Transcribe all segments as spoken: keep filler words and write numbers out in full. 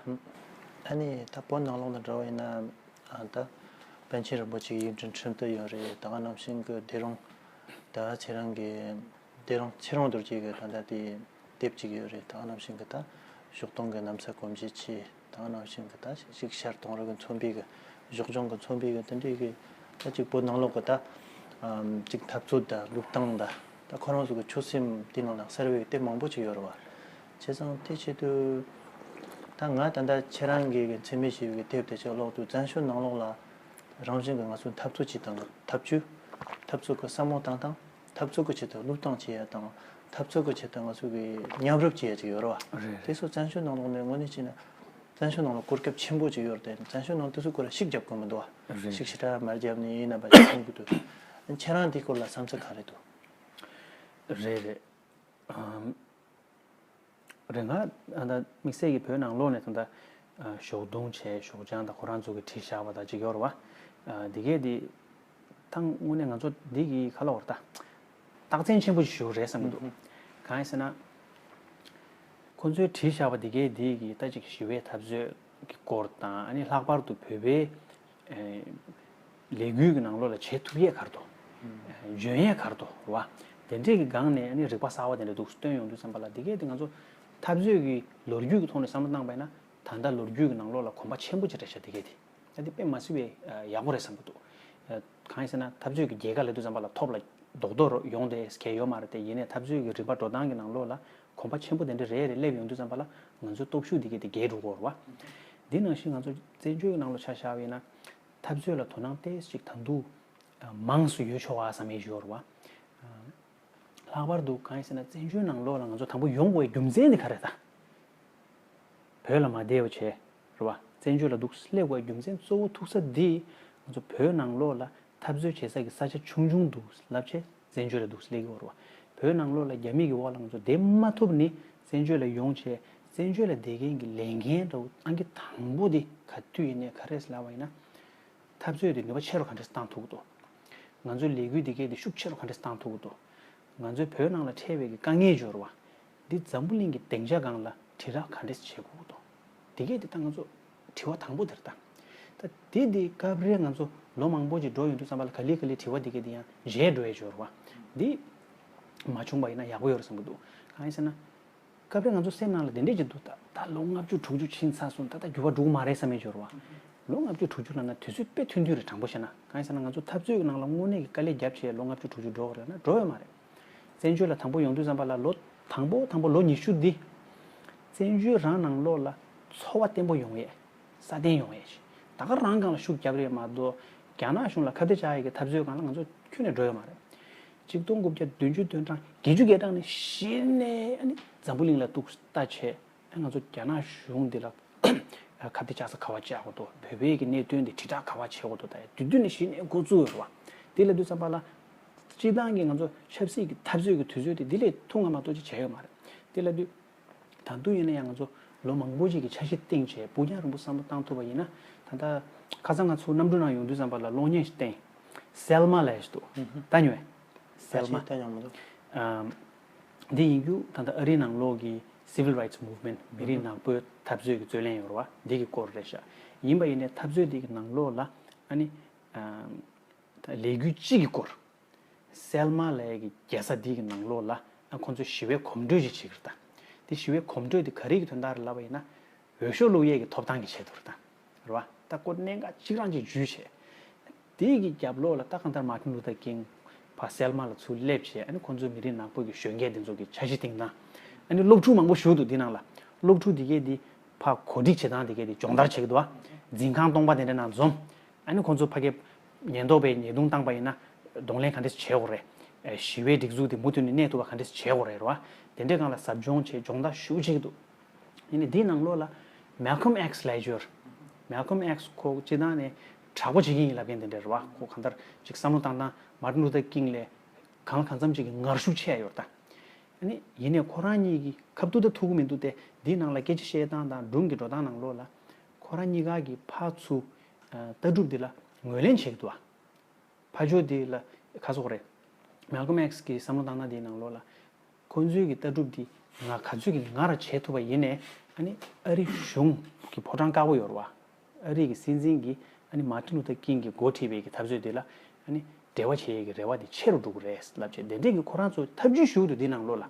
ཨ་ནི་ད་བོད་ནང་ལོགས་ལ་འདྲ་བ་ཡིན་ན། ཨ་ད་པཎ་ཆེན་རིན་པོ་ཆེའི་ཡིག་འབྲུ་ཁྲིམས་དུ་ཡོད་རེད། ད་ག་ནང་བཞིན་གྱི་བདེ་རུང་། ད་ཁྱེད་རང་གི་བདེ་རུང་ཚེ་རིང་རྡོ་རྗེ་གི་ད་ལྟ་དེ་དེབ་ཅིག་ཡོད་རེད། ད་ག་ནང་བཞིན་གྱི་ད་ཞོགས་དུང་གི་གནམ་ས་གོམ་བཞི་ཆེ། ད་ག་ནང་བཞིན་གྱི་ད་ཞིག་ཤར་དུང་རི་གི་མཚོན་པའི་གི་ཞོགས་ལྗང་གི་མཚོན་པའི་གི་དེ་འདྲའི་གི་ད་ཅིག་བོད་ནང་ལོགས་གི་ད་ཨམ་ཅིག་འཐབ་རྩོད་དང་བློས་བཏང་དང་། ད་ཁོ་རང་ཚོ་གི་ཆོད་སེམས་དེ་ནང་ལ་གསར་བའི་དེབ་མང་པོ་ཅིག་ཡོད་རེད་བ། བྱས་ཙང་དེ་ཆེད་དུ་ད་ང་ད་ལྟ་ཁྱེད་རང་གི་གི་འཚེ་མེད་ཞི་བའི་གི་དེབ་དེ་ཅིག་ཀློག་དུས། བཙན་བྱོལ་ནང་ལོགས་ལ་རང་བཞིན་གྱི་ང་ཚོ་འཐབ་རྩོད་བྱེད་སྟངས་གི་ཐབས་བྱུས། འཐབ་རྩོད་ཀྱི་བསམ་བློ་བཏང་སྟངས། འཐབ་རྩོད་ཀྱི་ཆེད་དུ་བློས་བཏང་བྱེད་ཡ་དང་། འཐབ་རྩོད་ཀྱི་ཆེད་དུ་ང་ཚོ་གི་མཉམ་རུབ་བྱེད་ཡ་ཅིག་ཡོད་རེད་བ། རེད། དེ་ཚོ་བཙན་བྱོལ་ནང་ལོགས་ནས་དངོས་གནས་བྱས་ན་བཙན་བྱོལ་ནང་ལ་གོ་སྐབས་ཆེན་པོ་ཅིག་ཡོད་རེད་དེ། བཙན་བྱོལ་ནང་དེ་ཚོ་ཁོ་ར་ཤིག་རྒྱབ་དགོས་མི་འདུག་བ། རེད། ཤིག་ཞེ་དྲག་མ་རྒྱབ་ནས་ཡིན་ན་པ་ཅིག་མཐོང་གི་འདུག་ཁྱེད་རང་དེ་སྐོར་ལ་བསམ་ཚུལ་ག་རེ་འདུག་རེད་རེད། ཨམ། རེད། ང་ད་ལྟ་དམིགས་བསལ་གྱི་བོད་ནང་ལོགས་ནས་ད་ལྟ་ཨ་ཞོགས་དུང་བྱས་ཞོགས་ལྗང་དང་ཁོ་རང་ཚོ་གི་བྲིས་བཞག་པ་དང་ཅིག་ཡོད་རེད་བ། ཨ་འདི་གས་འདི་ད་དངོས་གནས་ང་ཚོ་འདི་གི་ག་ལབ་དགོས་རེད། ད་རྟགས་མཚན་ཆེན་པོ་ཞིག་ཞུ་གི་རེད་བསམ་གྱི་འདུག་གང་ཡིན་ཟེར་ན། ཁོ་ཚོའི་བྲིས་བཞག་པ་འདི་གས་འདི་གི་ད་ཅིག་ཞི་བའི་འཐབ་རྩོད་ཀྱི་སྐོར་དང་། ཨ་ནི་ལྷག་པར་དུ་བོད་པའི་ཨེ་ལས་འགུལ་གྱི་ནང་ལོགས་ལ་བྱེད་ཐུབ་ཡས་ག་རེ་འདུག་འཇོན་ཡས་ག་རེ་འདུག་རེད་བ། དེ་འདྲས་ཀྱི་སྒང་ནས་ཨ་ནི་རིག་པ་གསར་བ་དེ་འདྲ་འདུག་སྟོན་ཡོང་དུས་ཙམ་པ་ལ། འདི་གས་དེ་ང་ཚོ་འཐབ་རྩོད་ཀྱི་ལོ་རྒྱུས་ཀྱི་ཐོག་ནས་བསམ་བློ་བཏང་པ་ཡིན་ན། ད་ལྟ་ལོ་རྒྱུས་ཀྱི་ནང་ལོགས་ལ་གོམ་པ་ཆེན་པོ་ཅིག་རེད་ཤག་འདི་གས་དེ། ད་འདི་དཔེ་མ་སྲིད་པའི་ཡག་པོ་རེད་བསམ་གྱི་འདུག་གང་ཡིན་ཟེར་ན། འཐབ་རྩོད་ཀྱི་རྒྱལ་ཁ་ལབ་དུས་ཙམ་པ་ལ་ཐོབ་ལ་རྡོག་རྡོག་ཡོང་བསྡད་མཁན་ཡོད་མ་རེད་དེ། ཡིན་ནའི་འཐབ་རྩོད་ཀྱི་རིམ་པ་འགྲོ་སྟངས་ཀྱི་ནང་ལོགས་ལ་གོམ་པ་ཆེན་པོ་དེ་འདྲ་རེ་རེ་སླེབས་ཡོང་དུས་ཙམ་པ་ལ། ང་ཚོའི་སྟོབས་ཤུགས་འདི་གས་དེ་རྒྱས་འགྲོ་གི་ཡོད་རེད་བ། འདི་ནང་བཞིན་ང་ཚོ་བཙན་བྱོལ་གྱི་ནང་ལོགས་ཆ་བཞག་པ་ཡིན་ན། འཐབ་རྩོད་ལ་དོ་སྣང་ཏོག་ཙམ་ཅིག་ད་དུང་མང་སུ་ཡོད་ཆོག་པ་བསམ་ཡས་ཡོད་རེད་བ། ལྷག་པར་དུ་གང་ཡིན་ཟེར་ན། བཙན་བྱོལ་ནང་ལོགས་ལ་ང་ཚོ་དང་པོ་ཡོང་དགོས་པའི་རྒྱུ་མཚན་དེ་ག་རེ་རེད་ད། བོད་ལ་མ་བསྡད་པ་བྱས་རེད་བ། བཙན་བྱོལ་ལ་འདུག་སླེབས་དགོས་པའི་རྒྱུ་མཚན་གཙོ་བོ་ཐུག་ས་འདི། ང་ཚོ་བོད་ནང་ལོགས་ལ་འཐབ་རྩོད་བྱེད་ས་ཀྱི་ས་ཆ་ཆུང་ཆུང་འདུག་ལབ་བྱས་བཙན་བྱོལ་ལ་འདུག་སླེབས་ཀྱི་ཡོད་རེད་བ། བོད་ནང་ལོགས་ལ་རྒྱ་མི་གི་འོག་ལ་ང་ཚོ་བསྡད་མ་ཐུབ་ནས་བཙན་བྱོལ་ལ་ཡོང་བྱས། བཙན་བྱོལ་ལ་བསྡད་མཁན་གྱི་ལས་འགན་འདྲ་བོ་ཨང་ཀི་དང་པོ་དེ་ག་དུས་ཡིན་ནའི་ག་རེ་རེད་ལབ་པ་ཡིན་ན། འཐབ་རྩོད་དེ་ནུས་པ་ཆེ་རུ་ག་འདྲས་བཏང་ཐུབ་ཀྱི་འདུག་ང་ཚོའི་ལས་འགུལ་འདི་གས་དེ་ཤུགས་ཆེ་རུ་ག་འདྲས་བཏང་ཐུབ་ཀྱི་འདུག་ང་ཚོའི་བོད་ནང་ལ་འཕྲད་པའི་གི་དཀའ་ངལ་འབྱོར་བ་འདི་འཛམ་བུ་གླིང་གི་སྡིངས་ཆ་སྒང་ལ་དྲིལ་བསྒྲགས་ག་འདྲས་བྱེད་དགོས་ཀྱི་འདུག་འདི་གས་དེ་ད་ང་ཚོ་དྲི་བ་དང་པོ་དེ་རེད་ད། ད་དེ་དེ་སྐབས་རེ་ང་ཚོ་ལོ་མང་པོ་ཅིག་འགྲོ་ཡོང་དུས་ཙམ་པ་ལ། ག་ལེ་ག་ལེ་དྲི་བ་འདི་གས་དེ་ཡང་བརྗེད་འགྲོ་ཡས་འབྱོར་བ་འདི་མ་བྱུང་པ་ཡིན་ན་ཡག་པོ་ཡོད་རེད་བསམ་གྱི་འདུག་གང་ཡིན་ཟེར་ན། སྐབས་རེ་ང་ཚོ་སེམས་ནང་ལ་དེ་འདྲས་ཅིག་འདུག་ད་ད་ལོ་ལྔ་བཅུ་དྲུག་ཅུ་ཕྱིན་ཚར་སོང་། ད་ད་འགྱུར་བ་འགྲོ་གི་མ་རེད་བསམ་ཡས་འབྱོར་བ། ལོ་ལྔ་བཅུ་དྲུག་ཅུ་ལབ་ན་དུས་ཚོད་དཔེ་ཐུང་ཐུང་རེད། དྲང་པོ་བཤད་ན། གང་ཡིན་ཟེར་ན། ང་ཚོ་འཐབ་རྩོད་ཀྱི་ནང་ལ་དངོས་གནས་ཀྱི་དཀའ་ལས་བརྒྱབ་བྱས་ལོ་ལྔ་བཅུ་དྲུག་ཅུ་འགྲོ་གི་རེད་ན། འགྲོ་ཡོད་མ་རེད། བཙན་བྱོལ་ལ་དང་པོ་ཡོང་དུས་ཙམ་པ་ལ་ལོ་དང་པོ་དང་པོ་ལོ་ཉི་ཤུ་འདི་བཙན་བྱོལ་རང་ནང་ལོགས་ལ་འཚོ་བ་བརྟན་པོ་ཡོང་ཡས། སྲ་བརྟན་ཡོང་ཡས་ཤིག་ད་ག་རང་སྒང་ལ་ཤུགས་རྒྱབ་རེད་མ་གཏོགས། རྒྱ་ནག་གཞུང་ལ་ཁ་གཏད་བཅག་ཡས་ཀྱི་འཐབ་རྩོད་སྒང་ལ་ང་ཚོ་ཁྱོན་ནས་འགྲོ་ཡོད་མ་རེད། ཆིག་སྟོང་དགུ་བརྒྱ་བདུན་ཅུ་དོན་གྲངས་བརྒྱད་ཅུ་གྱ་གྲངས་ནས་གཞི་ནས་ཨ་ནི་འཛམ་བུ་གླིང་ལ་ཏོག་ཙམ་ལྟ་བྱས། ཨ་ང་ཚོ་རྒྱ་ནག་གཞུང་འདི་ལ་ཁ་གཏད་བཅག་ས་ག་པར་བཅག་དགོས་འདུག་བོད་པའི་གི་གནད་དོན་འདི་དྲིལ་བསྒྲགས་ག་པར་བྱེད་དགོས་འདུག་ད་དེ་དུས་ནས་གཞི་ནས་འགོ་བཙུགས་ཡོད་རེད་བ། དེ་ལབ་དུས་ཙམ་པ་ལ། སྤྱིར་བཏང་གི་ང་ཚོ་ཆབ་སྲིད་ཀྱི་འཐབ་རྩོད་ཀྱི་དུས་ཚོད་དེ་འདི་ལས་ཐུང་ང་མ་གཏོགས་ཅིག་བྱས་ཡོད་མ་རེད། དེ་ལབ་དུས། ད་དུང་ཡིན་ན་ཡང་ང་ཚོ་ལོ་མང་པོ་ཞིག་གི་འཆར་གཞི་བཏིང་བྱས། སྤུ་རྒྱང་རིང་པོ་བསམ་བློ་བཏང་ཐུབ་པ་ཡིན་ན། ད་ལྟ་ཁ་སང་ང་ཚོ་གནམ་གྲུ་ནང་ཡོང་དུས་ཙམ་པ་ལ་གློག་བརྙན་ཞིག་བསྟན། སེལ་མ་ལབ་ཡས་ཞིག་འདུག་ད་ཉོས། སེལ་མ། ད་ཉོས་མི་འདུག་ཨམ། འདི་ཡིན་རྒྱུ་ད་ལྟ་ཨ་རིའི་ནང་ལོགས་ཀྱི་Civil Rights Movement། མི་རིགས་ནག་པོའི་འཐབ་རྩོད་ཀྱི་རྩོད་ལེན་ཡོད་རེད་བ། འདི་གི་སྐོར་རེད་ཤག་ཡིན་པ་ཡིན་ནའི་འཐབ་རྩོད་འདི་གི་ནང་ལོགས་ལ་ཨ་ནི། ཨམ། ད་ལས་འགུལ་གཅིག་གི་སྐོར། སེལ་མ་ལབ་ཡས་ཀྱི་རྒྱལ་ས་འདི་གི་ནང་ལོགས་ལ་ཨ་ཁོང་ཚོས་ཞི་བའི་གོམ་བགྲོད་ཅིག་བྱེད་ཀྱི་རེད་ད། དེ་ཞི་བའི་གོམ་བགྲོད་དེ་ག་རེ་གི་དོན་དག་རེད་ལབ་པ་ཡིན་ན། འོས་ཤོག་བླུག་ཡས་ཀྱི་ཐོབ་ཐང་གི་ཆེད་དུ་རེད་ད། རེད་བ། ད་ཁོ་གནད་འགག་གཅིག་རང་གཅིག་འཇུས་བྱས། དེ་གི་རྒྱབ་ལོགས་ལ་ད་གང་ལྟར་མར་ཊིན་ལུ་ཐར་ཀིང་ཕར་སེལ་མ་ལ་ཚུར་སླེབས་བྱས། ཨ་ནི་ཁོང་ཚོའི་མི་རིགས་ནག་པོ་གི་གཞོན་སྐྱེས་དེ་ཚོ་གི་འཆར་གཞི་བཏིང་སྟངས། ཨ་ནི་སློབ་ཕྲུག་མང་པོ་ཞུགས་འདུག་འདི་ནང་ལ། སློབ་ཕྲུག་དེ་གས་དེ་ཕར་གོ་སྒྲིག་བྱེད་སྟངས་དེ་གས་དེ་སྦྱོང་བརྡར་བྱེད་ཀྱི་འདུག་བ། འཛིན་ཁང་སྟོང་པ་དེ་འདྲ་ནང་འཛོམས། ཨ་ནི་ཁོང་ཚོ་ཕ་གིར་ཉེན་རྟོག་པས་ཉེས་རྡུང་བཏང་པ་ཡིན་ན་གདོང་ལེན་ག་འདྲས་བྱེད་དགོས་རེད། ཨེ་ཞི་བའི་སྒྲིག་འཛུགས་དེ་མུ་མཐུད་ནས་གནས་ཐུབ་པ་ག་འདྲས་བྱེད་དགོས་རེད། རེད་བ། དེ་འདྲའི་སྒང་ལ་ཟབ་སྦྱོང་བྱས། སྦྱོང་བརྡར་ཞེ་པོ་བྱེད་ཀྱི་འདུག་ཡིན་ནའི་འདིའི་ནང་ལོགས་ལ་Malcolm X་ལབ་ཡས་ཡོད་རེད། Malcolm X་ཁོ་སྤྱིར་བཏང་ནས་དྲག་པོ་བྱེད་ཀྱི་ཡིན་ལབ་མཁན་དེ་འདྲ་རེད་བ། ཁོ་གང་ལྟར་ཅིག་བསམ་བློ་བཏང་སྟངས་མར་ཊིན་ལུ་ཐར་ཀིང་ལས་གང་ལ་གང་འཚམ་ཅིག་གི་ངར་ཤུགས་ཆེ་ཡ་ཡོད་རེད་ད། ཨ་ནི་ཡིན་ནའི་ཁོ་རང་གཉིས་ཀྱི་ཁ་ཐུག་ད་ཐུག་གི་མི་འདུག་སྟེ། འདིའི་ནང་ལ་སྐད་ཆ་བཤད་སྟངས་དང་སྒྲུང་གི་འགྲོ་སྟངས་ནང་ལོགས་ལ། ཁོ་རང་གཉིས་ཀ་གིས་ཕར་ཚུར་ཨ་ལྟ་གྲུབ་འདི་ལ་ངོས་ལེན་བྱེད་ཀྱི་འདུག་བ། ཕར་ཕྱོགས་འདི་ལ་ག་རེ་ཟེར་དགོས་རེད། Malcolm X་གི་བསམ་བློ་བཏང་སྟངས་འདིའི་ནང་ལོགས་ལ། ཁོང་ཚོའི་གི་ལྟ་གྲུབ་འདི་ ང་ག་ཚོད་ཀྱིས་ང་ར་བྱེད་ཐུབ་པ་ཡིན་ནའི་ཨ་ནི་ཨ་རི་གཞུང་གི་ཕོ་བྲང་དཀར་པོ་ཡོད་རེད་བ། ཨ་རི་གི་སྲིད་འཛིན་གྱིས་ཨ་ནི་མར་ཊིན་ལུ་ཐར་ཀིང་གིས་འགོ་ཁྲིད་པའི་གི་འཐབ་རྩོད་དེ་ལ་ཨ་ནི་འབྲེལ་བ་བྱེད་ཡས་ཀྱི་རེ་བ་དེ་ཆེ་རུ་འགྲོ་གི་རེད་ལབ་བྱས། དེ་འདྲས་ཀྱི་ཁོ་རང་ཚོ་ཐབས་ཇུས་ཞུ་འདུག་འདི་ནང་ལོགས་ལ།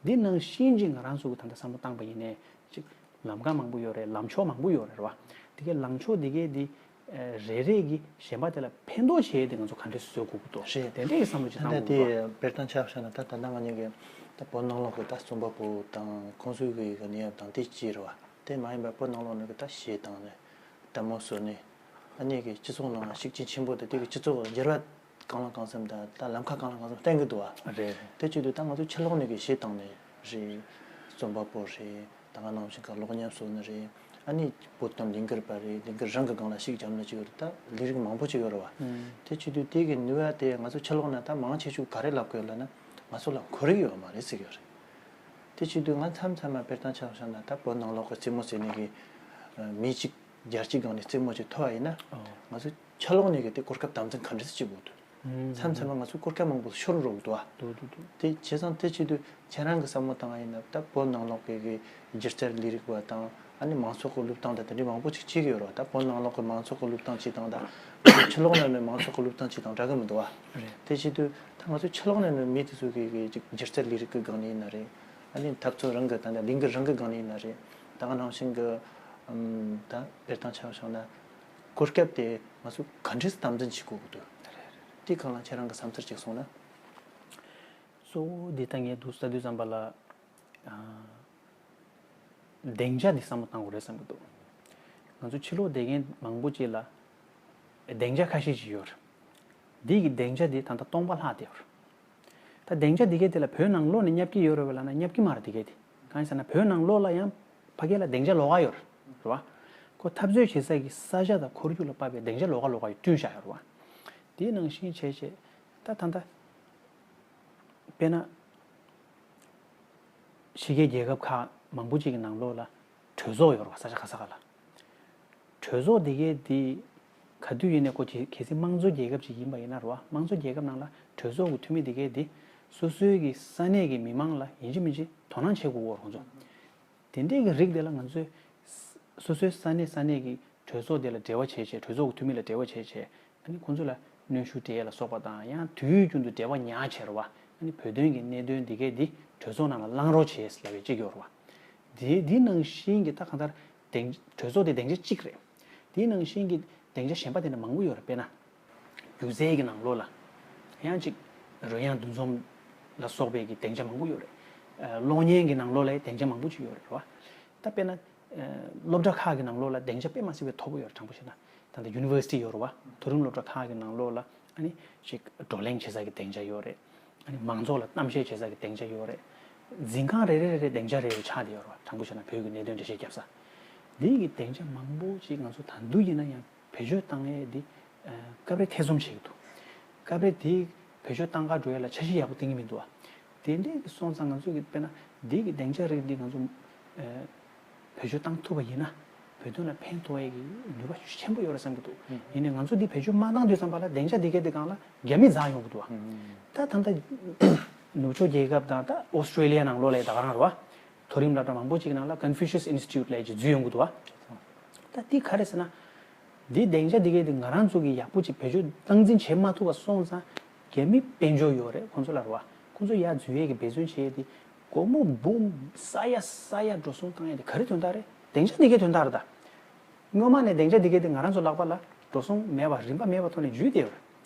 འདི་ནང་བཞིན་ཅིག་ང་རང་ཚོ་གི་ད་ལྟ་བསམ་བློ་བཏང་པ་ཡིན་ནའི་ཅིག་ལམ་ཁ་མང་པོ་ཡོད་རེད། ལམ་ཕྱོགས་མང་པོ་ཡོད་རེད་བ། དེ་གའི་ལངས་ཕྱོགས་དེ་གའི་དེ་རེ་རེ་གི་གཞན་པ་དེ་ལ་ཕན་ཐོགས་བྱེད་ཡས་དེ་ང་ཚོ་ག་འདྲས་བཟོ་དགོས་ཀྱི་འདུག་རེད། དེ་འདྲས་ཀྱི་བསམ་བློ་ཅིག་ད་བཏང་ལྟ་དགོས་ཀྱི་འདུག་བ། དེ་དཔེར་ན་ཆ་བཞག་ན་ད་ད་ལྟ་ང་གཉིས་ཀྱི་ད་བོད་ནང་ལོགས་ཀྱི་ད་རྩོམ་པ་པོ་དང་ཁོང་ཚོའི་གི་གནས་བབ་དང་དེ་གཅིག་རེད་བ། དེ་མ་ཡིན་པ་བོད་ནང་ལོགས་ནས་གི་ད་གཞས་བཏང་ནས་ལྟད་མོ་བཟོ་ནས་ཨ་ནི་གི་སྤྱི་ཚོགས་ནང་ཤུགས་རྐྱེན་ཆེན་པོ་དེ་དེ་གི་སྤྱི་ཚོགས་འགྱུར་བ་གང་ལ་གང་འཚམ་དང་ད་ལམ་ཁ་གང་ལ་གང་འཚམ་བསྟན་གི་འདུག་བ། རེད། དེ་བྱེད་དུས་ད་ང་ཚོ་ཕྱི་ལོགས་ནས་གི་གཞས་བཏང་ནས་རེད། རྩོམ་པ་པོ་རེད། ད་ག་ནང་བཞིན་ག་གློག་བརྙན་བཟོ་ནི་རེད། ཨ་ནི་བོད་དང་ལིང་གར་པ་རེད། ལིང་གར་རང་གི་སྒང་ལ་ཤུགས་རྒྱབ་ནི་ཅིག་ཡོད་རེད། ད་ལི་རིགས་མང་པོ་ཅིག་ཡོད་རེད་བ། ཨུམ། དེ་བྱེད་དུས་དེ་གི་ནུས་པ་དེ་ང་ཚོ་ཕྱི་ལོགས་ན་ད་མང་ཆེ་ཤོས་ག་རེ་ལབ་དགོས་ལབ་ན་ང་ཚོ་ལ་ཁོར་ཡུག་ཡོད་མ་རེད་ཟེར་གི་ཡོད་རེད། དེ་བྱེད་དུས་ང་མཚམས་མཚམས་མ་དཔེར་ན་ཆ་བཞག་ན་ད་བོད་ནང་ལོགས་ཀྱི་རྩེད་མོ་རྩེ་ནི་གི་མི་གཅིག་རྒྱལ་སྤྱིའི་སྒང་ནས་རྩེད་མོ་ཅིག་ཐོབ་པ་ཡིན་ན། ཨོ། ང་ཚོ་ཕྱི་ལོགས་ནས་གི་དེ་གོ་སྐབས་དམ་འཛིན་ག་འདྲ་སེ་བྱེད་དགོས་འདུག་ཨུམ། མཚམས་མཚམས་ལ་ང་ཚོ་གོ་སྐབས་མང་པོ་ཤོར་འགྲོ་གི་འདུག་ཨ། འདུག་འདུག་འདུག་དེ་བྱས་ཙང་དེ་བྱེད་དུས་ཁྱེད་རང་གི་བསམ་བློ་བཏང་བ་ཡིན་ན་ད་བོད་ནང་ལོགས་ཀྱི་གི་སྒྱུ་རྩལ་ལས་རིགས་པ་དང་ཨ་ནི་མང་ཚོགས་ཀྱི་བློས་བཏང་དང་དེ་འདྲའི་མང་པོ་ཅིག་བྱེད་ཀྱི་ཡོད་རེད་བ། ད་བོད་ནང་ལོགས་ཀྱི་མང་ཚོགས་ཀྱི་བློས་བཏང་བྱེད་སྟངས་དང་ང་ཚོ་ཕྱི་ལོགས་ནང་ནས་མང་ཚོགས་ཀྱི་བློས་བཏང་བྱེད་སྟངས་འདྲ་གི་མི་འདུག་ཨ། རེད། དེ་བྱེད་དུས་ད་ང་ཚོ་ཕྱི་ལོགས་ནས་ནི་མི་དེ་ཚོ་གི་གི་ཅིག་སྒྱུ་རྩལ་ལས་རིགས་ཀྱི་སྒང་ནས་ཡིན་ན་རེད། ཨ་ནི་འཐབ་རྩོད་རང་གི་ད་ལྟ་ལིང་གར་རང་གི་སྒང་ནས་ཡིན་ན་རེད། ད་ག་ནང་བཞིན་གི་ཨམ་ད་དཔེར་ན་ཆ་བཞག་ན་གོ་སྐབས་དེ་ང་ཚོ་ག་འདྲས་སེ་དམ་འཛིན་བྱེད་དགོས་ཀྱི་འདུག་དེ་སྒང་ལ་ཁྱེད་རང་གི་བསམ་ཚུལ་ཅིག་གསུངས་ན། གཙོ་བོ་འདི་ལྟ་ངས་འདུག་ལྟ་དུས་ཙམ་པ་ལ། ཨ། སྡིངས་ཆ་འདི་བསམ་བློ་བཏང་དགོས་རེད་བསམ་གྱི་འདུག་ང་ཚོ་ཕྱི་ལོགས་བསྡད་མཁན་མང་པོ་ཅིག་ལ་སྡིངས་ཆ་ཁ་ཤས་ཅིག་ཡོད་རེད། འདི་གི་སྡིངས་ཆ་འདི་ད་ལྟ་སྟོང་པ་ལྷག་བསྡད་ཡོད་རེད། ད་སྡིངས་ཆ་འདི་གའི་དེ་ལ་བོད་ནང་ལོགས་ནས་བསྙབ་ཀྱི་ཡོད་རེད་བ་ལབ་ན་བསྙབ་ཀྱི་མ་རེད། འདི་གའི་དེ་གང་ཡིན་ཟེར་ན་བོད་ནང་ལོགས་ལ་ཡང་ཕ་གི་ལ་སྡིངས་ཆ་ལོགས་ཀ་ཡོད་རེད་བ། ཁོ་འཐབ་རྩོད་བྱེད་ས་གི་ས་ཆ་དང་ཁོར་ཡུག་ལ་དཔག་པའི་སྡིངས་ཆ་ལོགས་ཀ་ལོགས་ཀ་ཡོད་བསྐྲུན་བཞག་ཡོད་རེད་བ། དེའི་ནང་བཞིན་བྱས་བྱས་ད་ད་ལྟ། དཔེར་ན། ཕྱི་རྒྱལ་རྒྱལ་ཁབ་ཁག་མང་པོ་ཅིག་གི་ནང་ལོགས་ལ་གྲོས་ཚོགས་ཡོད་རེད་བ། ས་ཆ་ག་ས་ག་ལ། གྲོས་ཚོགས་དེ་གའི་དེ་ག་དུས་ཡིན་ནའི་ཁོ་གལ་གལ་སྲིད་དམངས་གཙོ་རྒྱལ་ཁབ་ཅིག་ཡིན་པ་ཡིན་ན་རེད་བ། དམངས་གཙོ་རྒྱལ་ཁབ་ནང་ལ་གྲོས་ཚོགས་ཀྱི་འཐུས་མི་དེ་གའི་དེ་སོ་སོའི་གི་ས་གནས་ཀྱི་མི་མང་ལ་ཡིན་གཅིག་མིན་གཅིག་དོ་སྣང་བྱེད་དགོས་ཀྱི་ཡོད་རེད་ཁོང་ཚོ། དེ་འདྲའི་གི་རིགས་དེ་ལ་ང་ཚོས་སོ་སོའི་ས་གནས་ས་གནས་ཀྱི་གྲོས་ཚོགས་དེ་ལ་འབྲེལ་བ་བྱས་བྱས། གྲོས་ཚོགས་ཀྱི་འཐུས་མི་ལ་འབྲེལ་བ་བྱས་བྱས། ཨ་ནི་ཁོང་ཚོ་ལ་གནོན་ཤུགས་སྤྲད་ཡས་ལ་སོགས་པ་དང་། ཡང་དུས་རྒྱུན་དུ་འབྲེལ་བ་ཉར་བྱས་རེད་བ། ཨ་ནི་བོད་དོན་གྱི་གནད་དོན་འདི་གས་འདི་གྲོས་ཚོགས་ནང་ལ་གླེང་རོགས་བྱས་ལབ་པའི་གཅིག་ཡོད་རེད་བ། དེ་འདི་ནང་བཞིན་གྱི་ད་གང་ལྟར་སྡིངས་གྲོས་ཚོགས་དེ་སྡིངས་ཆ་གཅིག་རེད། དེའི་ནང་བཞིན་གྱི་སྡིངས་ཆ་གཞན་པ་དེ་འདྲ་མང་པོ་ཡོད་རེད། དཔེར་ན། སྒྱུ་རྩལ་གྱི་ནང་ལོགས་ལ་ཡང་ཅིག་རོལ་དབྱངས་འདུ་འཛོམས་ལ་སོགས་པའི་གི་སྡིངས་ཆ་མང་པོ་ཡོད་རེད། ཨ། གློག་བརྙན་གྱི་ནང་ལོགས་ལ་སྡིངས་ཆ་མང་པོ་ཅིག་ཡོད་རེད་བ། ད་དཔེར་ན། ཨ། སློབ་གྲྭ་ཁག་གི་ནང་ལོགས་ལ་སྡིངས་ཆ་དཔེ་མ་སྲིད་པའི་མཐོ་པོ་ཡོད་རེད། དྲང་པོ་བཤད་ན་ད་ལྟ་ཡུ་ནི་ཝར་སི་ཊི་ཡོད་རེད་བ། མཐོ་རིམ་སློབ་གྲྭ་ཁག་གི་ནང་ལོགས་ལ་ཨ་ནི་ཅིག་བགྲོ་གླེང་བྱེད་ས་གི་སྡིངས་ཆ་ཡོད་རེད། ཨ་ནི་མང་ཚོགས་ལ་གཏམ་བཤད་བྱེད་ས་གི་སྡིངས་ཆ་ཡོད་རེད། འཛིན་ཁང་རེ་རེ་རེ་རེ་སྡིངས་ཆ་རེ་རེ་ཆགས་བསྡད་ཡོད་རེད་བ། དྲང་པོ་བཤད་ན་བོད་ཀྱི་གནད་དོན་འགྲེལ་བཤད་བརྒྱབ་ས། འདི་གི་སྡིངས་ཆ་མང་པོ་ཅིག་ང་ཚོ་ད་དུང་ཡིན་ན་ཡང་བེད་སྤྱོད་བཏང་ཡས་འདི་ཨ་སྐབས་རེ་ཐེ་ཚོམ་བྱེད་ཀྱི་འདུག་སྐབས་རེ་དེ་བེད་སྤྱོད་བཏང་ག་འགྲོ་ཡས་ལ་འཆར་གཞི་ཡག་པོ་བཏིང་གི་མི་འདུག་བ། དེ་འདྲའི་གི་སོང་ཙང་ང་ཚོ་གི་དཔེར་ན་འདི་གི་སྡིངས་ཆ་རིགས་འདི་ང་ཚོ་ཨ་བེད་སྤྱོད་བཏང་ཐུབ་པ་ཡིན་ན་བོད་དོན་ལ་ཕན་ཐོགས་ཡས་ཀྱི་ནུས་པ་ཆེན་པོ་ཡོད་རེད་བསམ་གྱི་འདུག་ཨུ། ཡིན་ནའི་ང་ཚོ་འདི་བེད་སྤྱོད་མ་བཏང་དུས་ཙམ་པ་ལ་སྡིངས་ཆ་འདི་གའི་འདི་སྒང་ལ་རྒྱ་མི་འཛེགས་ཡོང་གི་འདུག་བ། ཨུ། ད་ད་ལྟ་ནུབ་ཕྱོགས་རྒྱལ་ཁབ་དང་ད་ཨོ་སི་ཀྲེ་ལི་ཡ་ནང་ལོགས་ལ་ད་ག་རང་རེད་བ། མཐོ་རིམ་སློབ་གྲྭ་མང་པོ་ཅིག་ནང་ལ་ཀོན་ཕུ་ཤི་ཡས་ཨིན་སི་ཊི་ཊུཊ་ལབ་ཅིག་འཛུལ་ཡོང་གི་འདུག་བ། ད་འདི་ག་རེ་ཟེར་ན། འདི་སྡིངས་ཆ་འདི་གའི་འདི་ང་རང་ཚོ་གིས་ཡག་པོ་ཅིག་བེད་སྤྱོད་སྟངས་འཛིན་བྱེད་མ་ཐུབ་པ་སོང་ཙང་རྒྱ་མི་དཔལ་འབྱོར་ཡོད་རེད་ཁོང་ཚོ་ལ་རེད་བ། ཁོང་ཚོ་ཡར་འཛུལ་ཡས་ཀྱི་འབད་བརྩོན་བྱེད་ཡས་འདི་སྒོར་མོ་འབུམ་ས་ཡ་ས་ཡ་འགྲོ་སོང་བཏང་ཡས་འདི་ག་རེ་དོན་དག་རེད། སྡིངས་ཆ་འདི་གའི་དོན་དག་རེད་ད། སྔོན་མ་ནས་སྡིངས་ཆ་འདི་གའི་དེ་ང་རང་ཚོ་ལག་པ་ལ་འགྲོ་སོང་མེད་པ་རིན་པ་མེད་པ་ཐོག་ནས་འཇུས་བསྡད་ཡོད་རེད།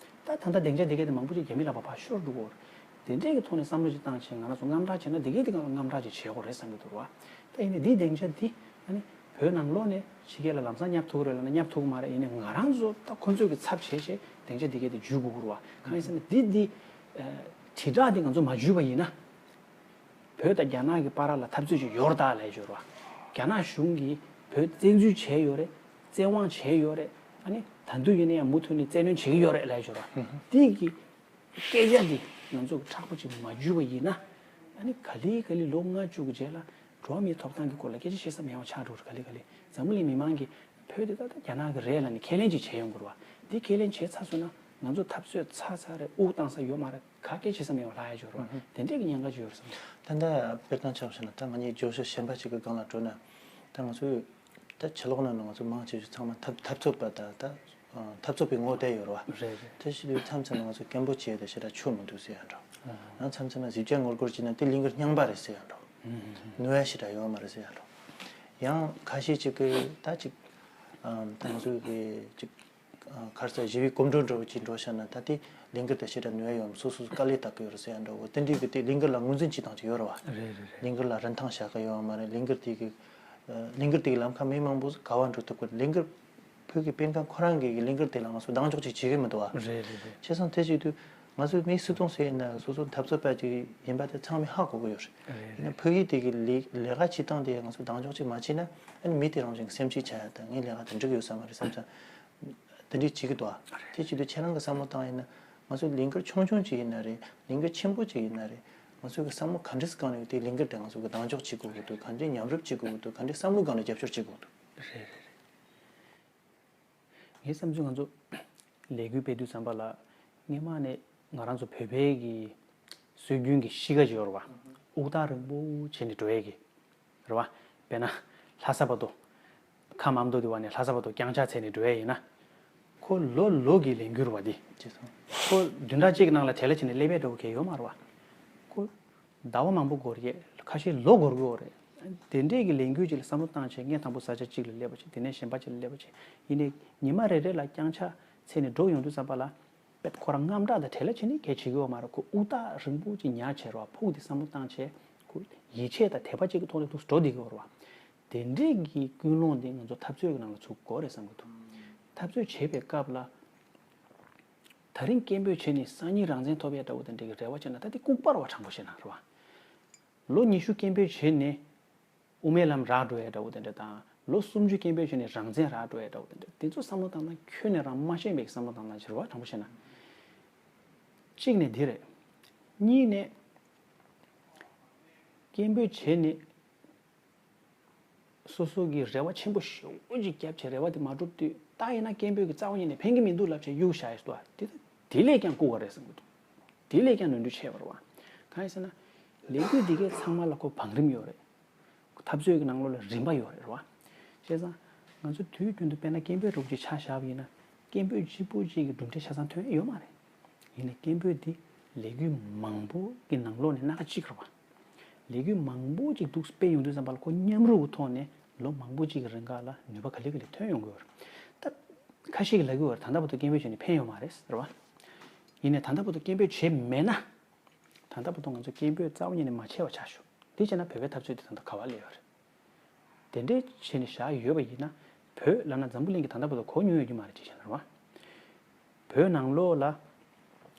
ད་ད་ལྟ་སྡིངས་ཆ་འདི་གའི་དེ་མང་པོ་ཅིག་རྒྱ་མི་ལག་པ་ཕར་ཤོར་འགྲོ་གི་ཡོད་རེད། དེ་འདྲའི་གི་ཐོག་ནས་བསམ་བློ་ཅིག་བཏང་བྱས་ང་རང་ཚོ་དངངས་སྐྲག་བྱས་ན་འདི་གའི་དེ་ག་ལ་དངངས་སྐྲག་ཅིག་བྱེད་དགོས་རེད་བསམ་གྱི་འདུག་རེད་བ། ད་ཡིན་ནའི་འདིའི་སྡིངས་ཆ་འདི་ཨ་ནི་བོད་ནང་ལོགས་ནས་ཕྱི་རྒྱལ་ལ་ལམ་སང་བསྙབ་ཐུབ་ཀྱི་རེད་ལབ་ན་བསྙབ་ཐུབ་ཀྱི་མ་རེད། ཡིན་ནའི་ང་རང་ཚོ་ད་ཁོ་ཚོའི་གི་ཚབ་བྱས་བྱས་སྡིངས་ཆ་འདི་གའི་དེ་འཇུས་དགོས་ཀྱི་རེད་བ། གང་ཡིན་ཟེར་ན་འདི་འདི་ཨ་དྲིལ་བསྒྲགས་འདི་ང་ཚོ་མ་འཇུས་པ་ཡིན་ན། བོད་དང་རྒྱ་ནག་གི་བར་ལ་འཐབ་རྩོད་ཅིག་ཡོད་རེད་ད་ལབ་ཡས་ཡོད་རེད་བ། རྒྱ་ནག་གཞུང་གིས་བོད་བཙན་འཛུལ་བྱས་ཡོད་རེད། བཙན་དབང་བྱས་ཡོད་རེད། ཨ་ནི་ད་དུང་ཡིན་ན་ཡང་མུ་མཐུད་ནས་བཙན་གནོན་བྱེད་ཀྱི་ཡོད་རེད་ལབ་ཡས་ཡོད་རེད་བ། དེ་གི་སྐད་ཆ་འདི་ང་ཚོ་གི་མཁྲེགས་པོ་ཅིག་མ་འཇུས་པ་ཡིན་ན། ཨ་ནི་ག་ལེ་ག་ལེ་ལོ་ལྔ་བཅུ་གི་རྗེས་ལ་འགྲོ་བ་མིའི་ཐོབ་ཐང་གི་སྐོར་ལ་སྐད་ཆ་བཤད་ས་མེད་པ་ཆགས་འགྲོ་རེད། ག་ལེ་ག་ལེ་འཛམ་བུ་གླིང་མི་མང་གིས་བོད་དེ་ད་ལྟ་རྒྱ་ནག་གི་རེད་ལབ་ནས་ཁས་ལེན་ཅིག་བྱས་ཡོང་གི་རེད་བ། འདི་ཁས་ལེན་བྱས་ཚར་སོང་ན། ང་ཚོ་འཐབ་རྩོད་ཚར་ཚར་རེད། དབུགས་བཏང་ས་ཡོད་མ་རེད། ག་སྐད་བྱེད་ས་མེད་པ་ལྷག་ཡ་ཅིག་ཡོད་རེད་བ། དེ་འདྲས་ཀྱི་ཉེན་ཁ་ཅིག་ཡོད་རེད་བསམ། ད་ལྟ་དཔེར་བཏང་ཆ་བཞག་ན། ད་ང་གཉིས་བརྗོད་གཞི་གཞན་པ་ཅིག་གི་སྒང་ལ་འགྲོ་ན། ད་ང་ཚོས་ད་ཕྱི་ལོགས་ནང་ང་ཚོ་མང་ཆེ་ཤོས་ཚང་མ་འཐབ་འཐབ་རྩོད་པ་དང་། ད་འཐབ་རྩོད་པའི་ངོ་བསྡད་ཡོད་རེད་བ། རེད་རེད། དེ་བྱེད་དུས་མཚམས་མཚམས་ལ་ང་ཚོ་སྐད་འབོད་བྱས་ཏེ་ཞེ་དྲག་ཆོ་མི་འདུག་ཟེར་ཡ་འདྲ། ཡང་མཚམས་མཚམས་ལ་གཟི་བརྗིད་ངོ་རྒོལ་བྱས་ན་དེ་ལས་འགུལ་རྙིང་པ་རེད་ཟེར་ཡ་འདྲ། ནུས་པ་ཞེ་དྲག་ཡོད་མ་རེད་ཟེར་ཡ་འདྲ། ཡང་ཁ་ཤས་ཅིག་གིས་ད་ཅིག་ཨམ། ད་ང་ཚོ་གི་ཅིག་ཨ། ག་རེ་ཟེར། ཞི་བའི་གོམ་བགྲོད་འདྲ་བོ་ཅིག་འགྲོ་བཞག་ན། ད་དེ་ལས་འགུལ་དེ་ཞེ་དྲག་ནུས་པ་ཡོད་མ་རེད། སོ་སོ་དཀའ་ལས་བཏགས་ཀྱི་ཡོད་རེད་ཟེར་ཡ་འདྲ་བོ། དེ་འདྲའི་གི་དེ་ལས་འགུལ་ལ་ངོས་འཛིན་བྱེད་སྟངས་ཅིག་ཡོད་རེད་བ། རེད་རེད་རེད། ལས་འགུལ་ལ་རིན་ཐང་བཞག་གི་ཡོད་མ་རེད། ལས་འགུལ་དེ་གི་ཨ། ལས་འགུལ་དེ་གི་ལམ་ཁ་མི་མང་པོ་ག་པར་འགྲོ་ཐུབ་ཀྱི་རེད། ལས་འགུལ་བོད་ཀྱི་སྤེལ་མཁན་ཁོ་རང་གི་ལས་འགུལ་དེ་ལ་ང་ཚོ་གདེང་འཇོག་ཅིག་བྱེད་ཀྱི་མི་འདུག་བ། རེད་རེད་རེད། བྱས་ཙང་དེ་བྱེད་དུས་ང་ཚོ་མི་སུ་དང་སུ་ཡིན་ན། སོ་སོ་འཐབ་རྩོད་པ་ཅིག་ཡིན་པ་དེ་ཚང་མས་ཧ་གོ་གི་ཡོད་རེད། རེད་རེད། ཡིན་ན་ཕ་གི་དེ་གི་ལས་ལས་ཀ་བྱེད་སྟངས་དེ་ང་ཚོ་གདེང་འཇོག་ཅིག་མ་བྱས་ན། ཨ་ནི་མི་དེ་རང་བཞིན་གྱི་སེམས་ཤུགས་ཆག་ཡ་དང་། ངའི་ལས་ཀ་དེ་འགྲིག་ཡོད་ས་མ་རེད་བསམ་ཙང་དེ་འདྲ་བྱེད་ཀྱི་འདུག་བ། རེད། དེ་བྱེད་དུས་ཁྱེད་རང་གི་བསམ་བློ་བཏང་ཡིན་ན། ང་ཚོ་ལས་འགུལ་ཆུང་ཆུང་ཅིག་ཡིན་ན་རེད། ལས་འགུལ་ཆེན་པོ་ཅིག་ཡིན་ན་རེད། ང་ཚོ་གི་བསམ་བློ་ག་འདྲས་སྒང་ནས་དེ་ལས་འགུལ་དེ་ང་ཚོ་གི་གདེང་འཇོག་བྱེད་དགོས་ཀྱི་འདུག་ག་འདྲས་མཉམ་རུབ་བྱེད་དགོས་ཀྱི་འདུག་ག་འདྲས་བསམ་བློའི་སྒང་ནས་རྒྱབ་སྐྱོར་བྱེད་དགོས་ཀྱི་འདུག་རེད་རེད་རེད། ངའི་བསམ་ཚུལ། ང་ཚོ་ལས་འགུལ་སྤེལ་དུས་ཙམ་པ་ལ་སྔོན་མ་ནས་ང་རང་ཚོ་བོད་པའི་གི་སྲོལ་རྒྱུན་གྱི་གཤིས་ཀ་ཅིག་ཡོད་རེད་བ། དབུགས་ཐག་རིང་པོ་བྱས་ནས་འགྲོ་ཡས་ཀྱི་རེད་བ། དཔེར་ན་ལྷ་ས་བར་དུ། ཁམས་ཨ་མདོ་དེ་བ་ནས་ལྷ་ས་བར་དུ་རྐྱང་ཕྱག་འཚལ་ནས་འགྲོ་ཡས་ཡིན་ན། ཁོ་ལོ་ལོ་གི་ལས་འགུལ་རེད་བ་འདི། ཁོ་བདུན་ཕྲག་གཅིག་གི་ནང་ལ་དེ་ལ་བྱས་ནས་སླེབས་ཡས་འདྲ་བོ་གང་ཡང་ཡོད་མ་རེད་བ། ཁོ་ཟླ་བ་མང་པོ་འགོར་གི། ཁ་ཤས་ལོ་འགོར་གི་ཡོད་རེད། དེ་འདྲས་ཀྱི་ལས་འགུལ་ཅིག་ལ་བསམ་བློ་བཏང་བྱས། ངས་དང་པོ་ས་ཆ་གཅིག་ལ་སླེབས་པ་བྱས། དེ་ནས་གཞན་པ་ཅིག་ལ་སླེབས་པ་བྱས། ཡིན་ནའི་ཉི་མ་རེ་རེ་ལ་རྐྱང་ཕྱག་འཚལ་ནས་འགྲོ་ཡོང་དུས་ཙམ་པ་ལ། དཔེ་ཁོ་རང་དངངས་སྐྲག་དང་བྲེལ་བ་བྱས་ནས་གང་ཡང་བྱེད་ཀྱི་ཡོད་མ་རེད། ཁོ་དབུགས་ཐག་རིང་པོ་ཅིག་ཉར་བྱས་རེད་བ། ཕུགས་དེ་བསམ་བློ་བཏང་བྱས། ཁོ་ཡིད་ཆེས་དང་དད་པ་ཅིག་གི་ཐོག་ནས་འདུག་སེ་འགྲོ་བསྡད་ཀྱི་ཡོད་རེད་བ། དེ་འདྲས་ཀྱི་ཀུན་སློང་དེ་ང་ཚོ་འཐབ་རྩོད་ཀྱི་ནང་ལ་ཚུད་དགོས་རེད་བསམ་གྱི་འདུག་འཐབ་རྩོད་བྱེད་པའི་སྐབས་ལ། ད་རིང་སྐད་འབོད་བྱས་ནས་སང་ཉིན་རང་བཙན་ཐོབ་ཡས་འདྲ་བོ་དེ་འདྲ་གི་རེ་བ་བྱས་ན། ད་དེ་ལྐུགས་པ་རེད་བ། དྲང་པོ་བཤད་ན་རེད་བ། ལོ་ཉི་ཤུ་སྐད་འབོད་བྱས་ནས་དབུ་མའི་ལམ་རག་འགྲོ་ཡས་འདྲ་བོ་དེ་འདྲ་དང་། ལོ་སུམ་ཅུ་སྐད་འབོད་བྱས་ནས་རང་བཙན་རག་འགྲོ་ཡས་འདྲ་བོ་དེ་འདྲ། དེ་ཚོ་བསམ་བློ་བཏང་ན་ཁྱོན་ནས་རང་མ་ཤེས་པའི་བསམ་བློ་བཏང་སྟངས་ཅིག་རེད་བ། དྲང་པོ་བཤད་ན། གཅིག་ནས་འདི་རེད། གཉིས་ནས། སྐད་འབོད་བྱས་ནས། སོ་སོ་གི་རེ་བ་ཆེན་པོ་ཞེ་པོ་ཅིག་བརྒྱབ་བྱས། རེ་བ་དེ་མ་འགྲུབ་དུས། ད་ཡིན་ན་སྐད་འབོད་ཀྱིས་རྩ་བ་ཉིད་ནས་ཕན་གྱི་མི་འདུག་ལབ་བྱས་གཡུག་བཞག་ཡས་འདུག་བ། དེ་དེ་ལས་ཀྱང་ལྐུགས་པ་རེད་བསམ་གྱི་འདུག་དེ་ལས་ཀྱང་ནོར་འཁྲུལ་ཆེ་བ་རེད་བ། གང་ཡིན་ཟེར་ན། ལས་འགུལ་འདི་གའི་ཚང་མ་ལ་ཁོ་བང་རིམ་ཡོད་རེད། འཐབ་རྩོད་ཀྱི་ནང་ལོགས་ལ་རིམ་པ་ཡོད་རེད་བ། བྱས་ཙང་ང་ཚོ་དུས་རྒྱུན་དུ་དཔེར་ན་སྐད་འབོད་འདྲ་བོ་ཅིག་ཆ་བཞག་པ་ཡིན་ན། སྐད་འབོད་གཅིག་པོ་གཅིག་གིས་གྲུབ་འབྲས་ཆ་ཚང་ཐོན་ཡོད་མ་རེད། ཡིན་ནའི་སྐད་འབོད་འདི་ལས་འགུལ་མང་པོ་གི་ནང་ལོགས་ནས་སྣ་ཁ་གཅིག་རེད་བ། ལས་འགུལ་མང་པོ་ཅིག་འདུག་སྤེལ་ཡོང་དུས་ཙམ་པ་ལ། ཁོ་མཉམ་རུབ་ཀྱི་ཐོག་ནས་ལོ་མང་པོ་ཅིག་གི་རིང་ག་ལ་ནུས་པ་ག་ལེ་ག་ལེ་ཐོན་ཡོང་གི་ཡོད་རེད། ད་ཁ་ཤས་ཀྱིས་ལབ་ཀྱི་ཡོད་རེད། ད་ལྟ་བར་དུ་སྐད་འབོད་བྱས་ནས་ཕན་ཡོད་མ་རེད་ཟེར་བ། ཡིན་ནའི་ད་ལྟ་བར་དུ་སྐད་འབོད་བྱས་མེད་ན། ད་ལྟ་བར་དུ་ང་ཚོ་སྐད་འབོད་རྩ་བ་ཉིད་ནས་མ་བྱས་པ་ཆགས་ཤོག་དེ་བྱས་ན་བོད་པའི་འཐབ་རྩོད་དེ་ད་ལྟ་ག་པར་སླེབས་ཡོད་རེད། དེ་འདྲས་བྱས་ནས་བཞག་ཡོད་པ་ཡིན་ན། བོད་ལབ་ན་འཛམ་བུ་གླིང་གིས་ད་ལྟ་བར་དུ་གོ་མྱོང་ཡོད་ཀྱི་མ་རེད་ཅེས་བཤད་ན་རེད་བ། བོད་ནང་ལོགས་ལ་